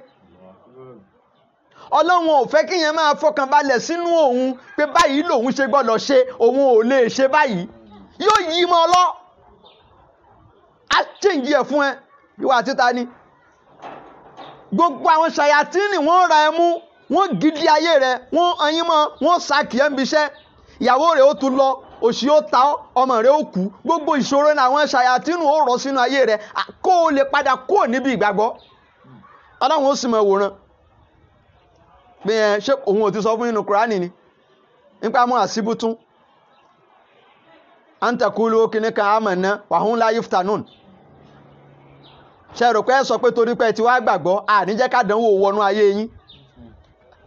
Ọlọ́run ò fẹ́ kíyàn máa fọkànbalẹ̀ sínú òun pé báyìí lòun ṣe gbọ́dọ̀ ṣe, òun ò lè ṣe báyìí. Yóò yí mọ́ ọ lọ, á chẹ́ǹgì ẹ̀ fún ẹ. Ìwà títa ni gbogbo àwọn ṣàyàtínì, wọ́n ra ẹ mú, wọ́n gidi ayé rẹ, wọ́n ẹyin mọ́, wọ́n sàkí ẹ̀ ń biṣẹ́, ìyàwó rẹ̀ ó tún lọ, òṣì ó ta ọ́, ọmọ rẹ̀ ó kú. Gbogbo ìṣòro ní àwọn ṣàyàtínì ó rọ̀ sínú ayé rẹ kó o lè padà kúrò níbi ìgbàgbọ́. Ọlọ́run ó sì mọ̀ wòran pé ẹ ṣé òun ò ti sọ fún inú Kúránì ni nípa mọ́ àṣìbùtún antakulu kìnnìkan àmọ̀nà wàhún láyé ftanun. Ṣe rò pé ẹ sọ pé torí pé ẹ ti wá gbàgbọ́, àníjẹ́ kádánwò wọnú ayé yín?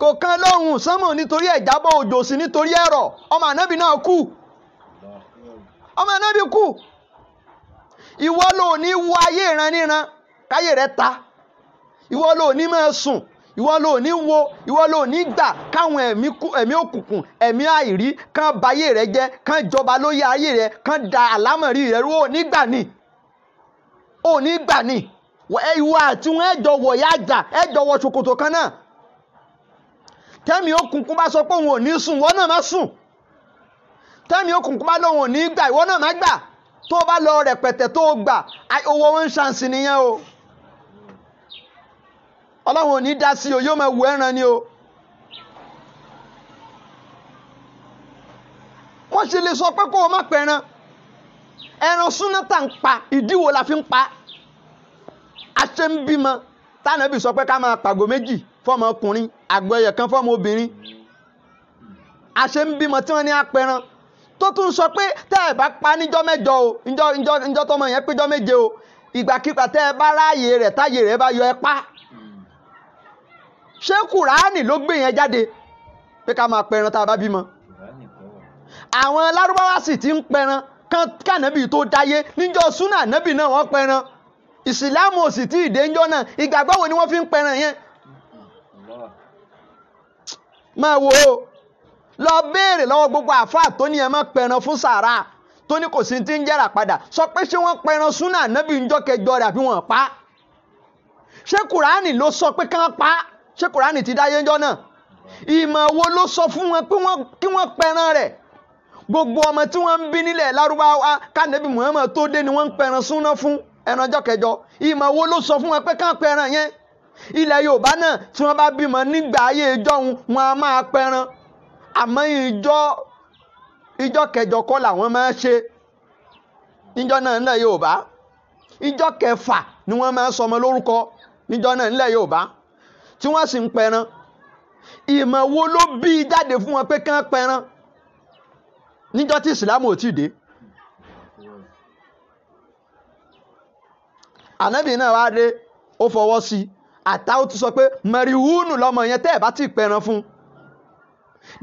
Kò kan lóhùn sánmọ̀ nítorí ẹ̀jábọ̀, òjò sí nítorí ẹ̀rọ̀. Ọmọ ànábì náà kú, ọmọ ànábì kú. Ìwọ ló ní wo ayé ìran níran káyé rẹ ta, ìwọ ló ní máa sùn, ìwọ ló ní wo, ìwọ ló ní gbà káwọn ẹ̀mí òkùnkùn, ẹ̀mí àìrí kán bayé rẹ jẹ́, kán jọba lórí ayé rẹ, kán da àlámọ̀rí rẹ rú. Ò ní gbà ní, ò ní gbà ní. Ìwọ àti wọn ẹjọ wọ̀ ya jà, ẹjọ wọ ṣòkòtò kan náà. Tẹ́mi òkùnkùn bá sọ pé òun ò ní sùn, ìwọ náà má sùn. Tẹ́mi òkùnkùn bá lóun ò ní gbà, ìwọ náà má gbà. Tó bá lọ rẹpẹtẹ tó gbà, owó wọn ń ṣàǹsì nìyẹn o. Ọlọ́run ò ní dá sí o, yóò máa wù ẹran ni o. Wọ́n ṣe lè sọ pé kó o má pẹran. Ẹran súnátà ń pa, ìdíwò la fi ń pa. A ṣe ń bímọ tánàbì sọ pé ká máa pàgò méjì fọmọ ọkùnrin, àgbo ẹyọ kan fọmọ obìnrin. A ṣe ń bímọ tí wọ́n ní apẹran, tó tún sọ pé tẹ́ ẹ bá pa níjọ́ mẹ́jọ o, níjọ́ tọmọ yẹn péjọ́ méje o, ìgbàkigbà tẹ́ ẹ bá ráàyè rẹ̀ táyè rẹ̀ bá yọ ẹ pa. Ṣé Kùránì ló gbé yẹn jáde pé ká máa pẹran tá a bá bímọ? Àwọn Lárúbáwá sì ti ń pẹran kànábì tó dáyé. Níjọ́ súnà nábì náà wọ́n pẹran. Ìsìlámù ò sì tí ì dé ńjọ́ náà. Ìgbàgbọ́ wo ni wọ́n fi ń pẹran yẹn? Máa wo lọ béèrè lọ́wọ́ gbogbo àfáà tó ní ẹ má pẹran fún sàrà, tó ní kò sí ti ń jẹ́rà padà. Sọ pé ṣé wọ́n pẹran súnà nábì ńjọ́ kẹjọ rẹ̀ àbí wọ́n pa? Ṣé Kùránì ló sọ pé kán pa? Ṣé Kùránì ti dáyé ńjọ́ náà? Ìmọ̀ wo ló sọ fún wọn pé kí wọ́n pẹran rẹ̀? Gbogbo ọmọ tí wọ́n ń bí nílẹ̀ Lárúbáwá kánẹ́bí Muhammad tó dé ni wọ́n ń pẹran súná fún ẹran ọjọ́ kẹjọ. Ìmọ̀ wo ló sọ fún wọn pé kán pẹran yẹn? Ilẹ̀ Yorùbá náà tí wọ́n bá bímọ nígbà ayé ìjọ́un wọn a máa pẹran, àmọ́ ìjọ kẹjọ kọ́ làwọn máa ń ṣe níjọ́ náà nílẹ̀ Yorùbá. Ìjọ kẹfà ni wọ́n máa ń sọmọ lórúkọ níjọ́ náà nílẹ̀ Yorùbá tí wọ́n sì ń pẹran. Ìmọ̀ wo ló bí jáde fún wọn pé kán pẹran níjọ́ tí ìsìlámù ò tí ì dé? Ànábì náà wá dé, ó fọwọ́ sí i, àtà ó tún sọ pé mẹ̀rìhúnù lọmọ yẹn tẹ́ ẹ̀ bá ti pẹran fún un.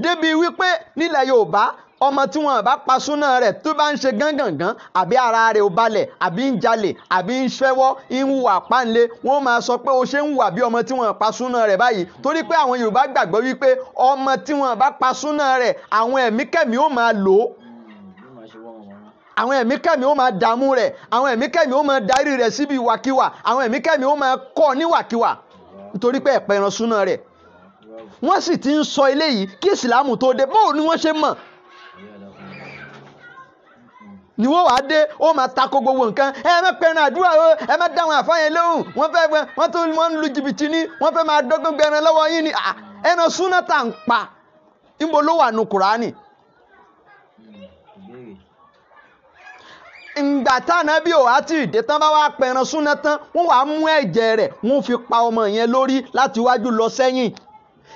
Débi wípé nílẹ̀ Yorùbá ọmọ tí wọn bá pa súná rẹ̀ tó bá ń ṣe gángangan àbí ara rẹ̀ ò balẹ̀ àbí ń jalè àbí ń ṣẹ́wọ́ ń hùwà páńlé, wọ́n máa sọ pé o ṣe ń hùwà bí ọmọ tí wọn pa súná rẹ̀ báyìí, torí pé àwọn Yorùbá gbàgbọ́ wípé ọmọ tí wọn bá pa súná rẹ̀ àwọn ẹ̀mí kẹ́mí ó máa lò ó, àwọn ẹ̀mí kẹ́mí ó máa dààmú rẹ̀, àwọn ẹ̀mí kẹ́mí ó máa darí rẹ̀ síbi ìwàkiwà, àwọn ẹ̀mí kẹ́mí ó máa kọ́ níwàkiwà nítorí pé ẹ̀pẹ̀ ẹran súná rẹ̀. Wọ́n sì ti ń sọ eléyìí kí ìsìlámù tó dé. Báwo ni wọ́n ṣe mọ̀? Ni wọ́n wàá dé, ó máa tako gbogbo nǹkan. Ẹ má pẹran àdúrà o, ẹ má dáhùn àfáyẹn lóhùn, wọ́n fẹ́ wọ́n tún wọ́n ń lu jìbìtì ní, wọ́n fẹ́ máa dọ́gbọ́n gbẹran lọ́wọ́ yín ni. Ẹran súná tà ń pa níbo ló wà nù Kùránì? Ìgbà tánàbí ò á tí ì dé tán bá wá pẹran súná tán, wọ́n wàá mú ẹ̀jẹ̀ rẹ̀ wọ́n fi pa ọmọ yẹn lórí láti wájú lọ sẹ́yìn.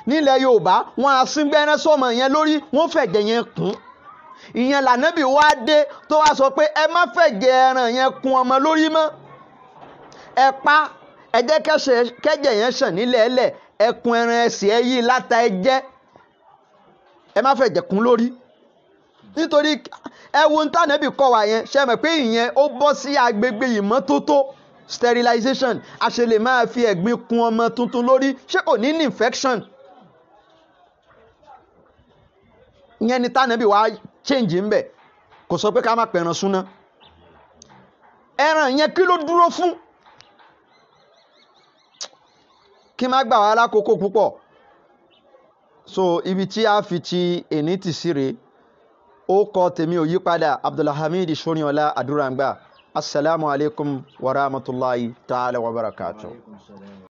Nílẹ̀ Yorùbá wọ́n á sín gbẹ́rẹ́ sọ́mọ yẹn lórí, wọ́n fẹ̀jẹ̀ yẹn kún. Ìyẹn lànàbí wá dé tó wá sọ pé ẹ má fẹ̀jẹ̀ ẹran yẹn kún ọmọ lórí mọ́, ẹ pa, ẹ jẹ́ kẹ́jẹ̀ yẹn ṣàn nílẹ̀ ẹlẹ̀, ẹ kún ẹran ẹsẹ̀ ẹ yí láta ẹ jẹ́, ẹ má fẹ̀jẹ̀ kún lórí. Nítorí ẹ wo ntànàbí kọ́ wa yẹn, ṣe mọ̀ pé ìyẹn ó bọ́ sí agbègbè ìmọ́tótó, sterilization. A ṣe lè máa fi ẹ̀gbin kún ọmọ tuntun lórí, ṣé kò ní ní infection? Ìyẹn ni tànàbí wa change ń bẹ̀, kò sọ pé ká má pẹran súná. Ẹran yẹn kí ló dúró fún? Kí má gbà wá lákòókò púpọ̀. So ibi tí a fi ti èní tì sí rèé. Ó kọ tèmi ò yípadà, Abdulhamid Ṣóníọlá Àdúràǹgbà. Assalamu alaikum wa rahmatulahi ta'ala wa barakatuh.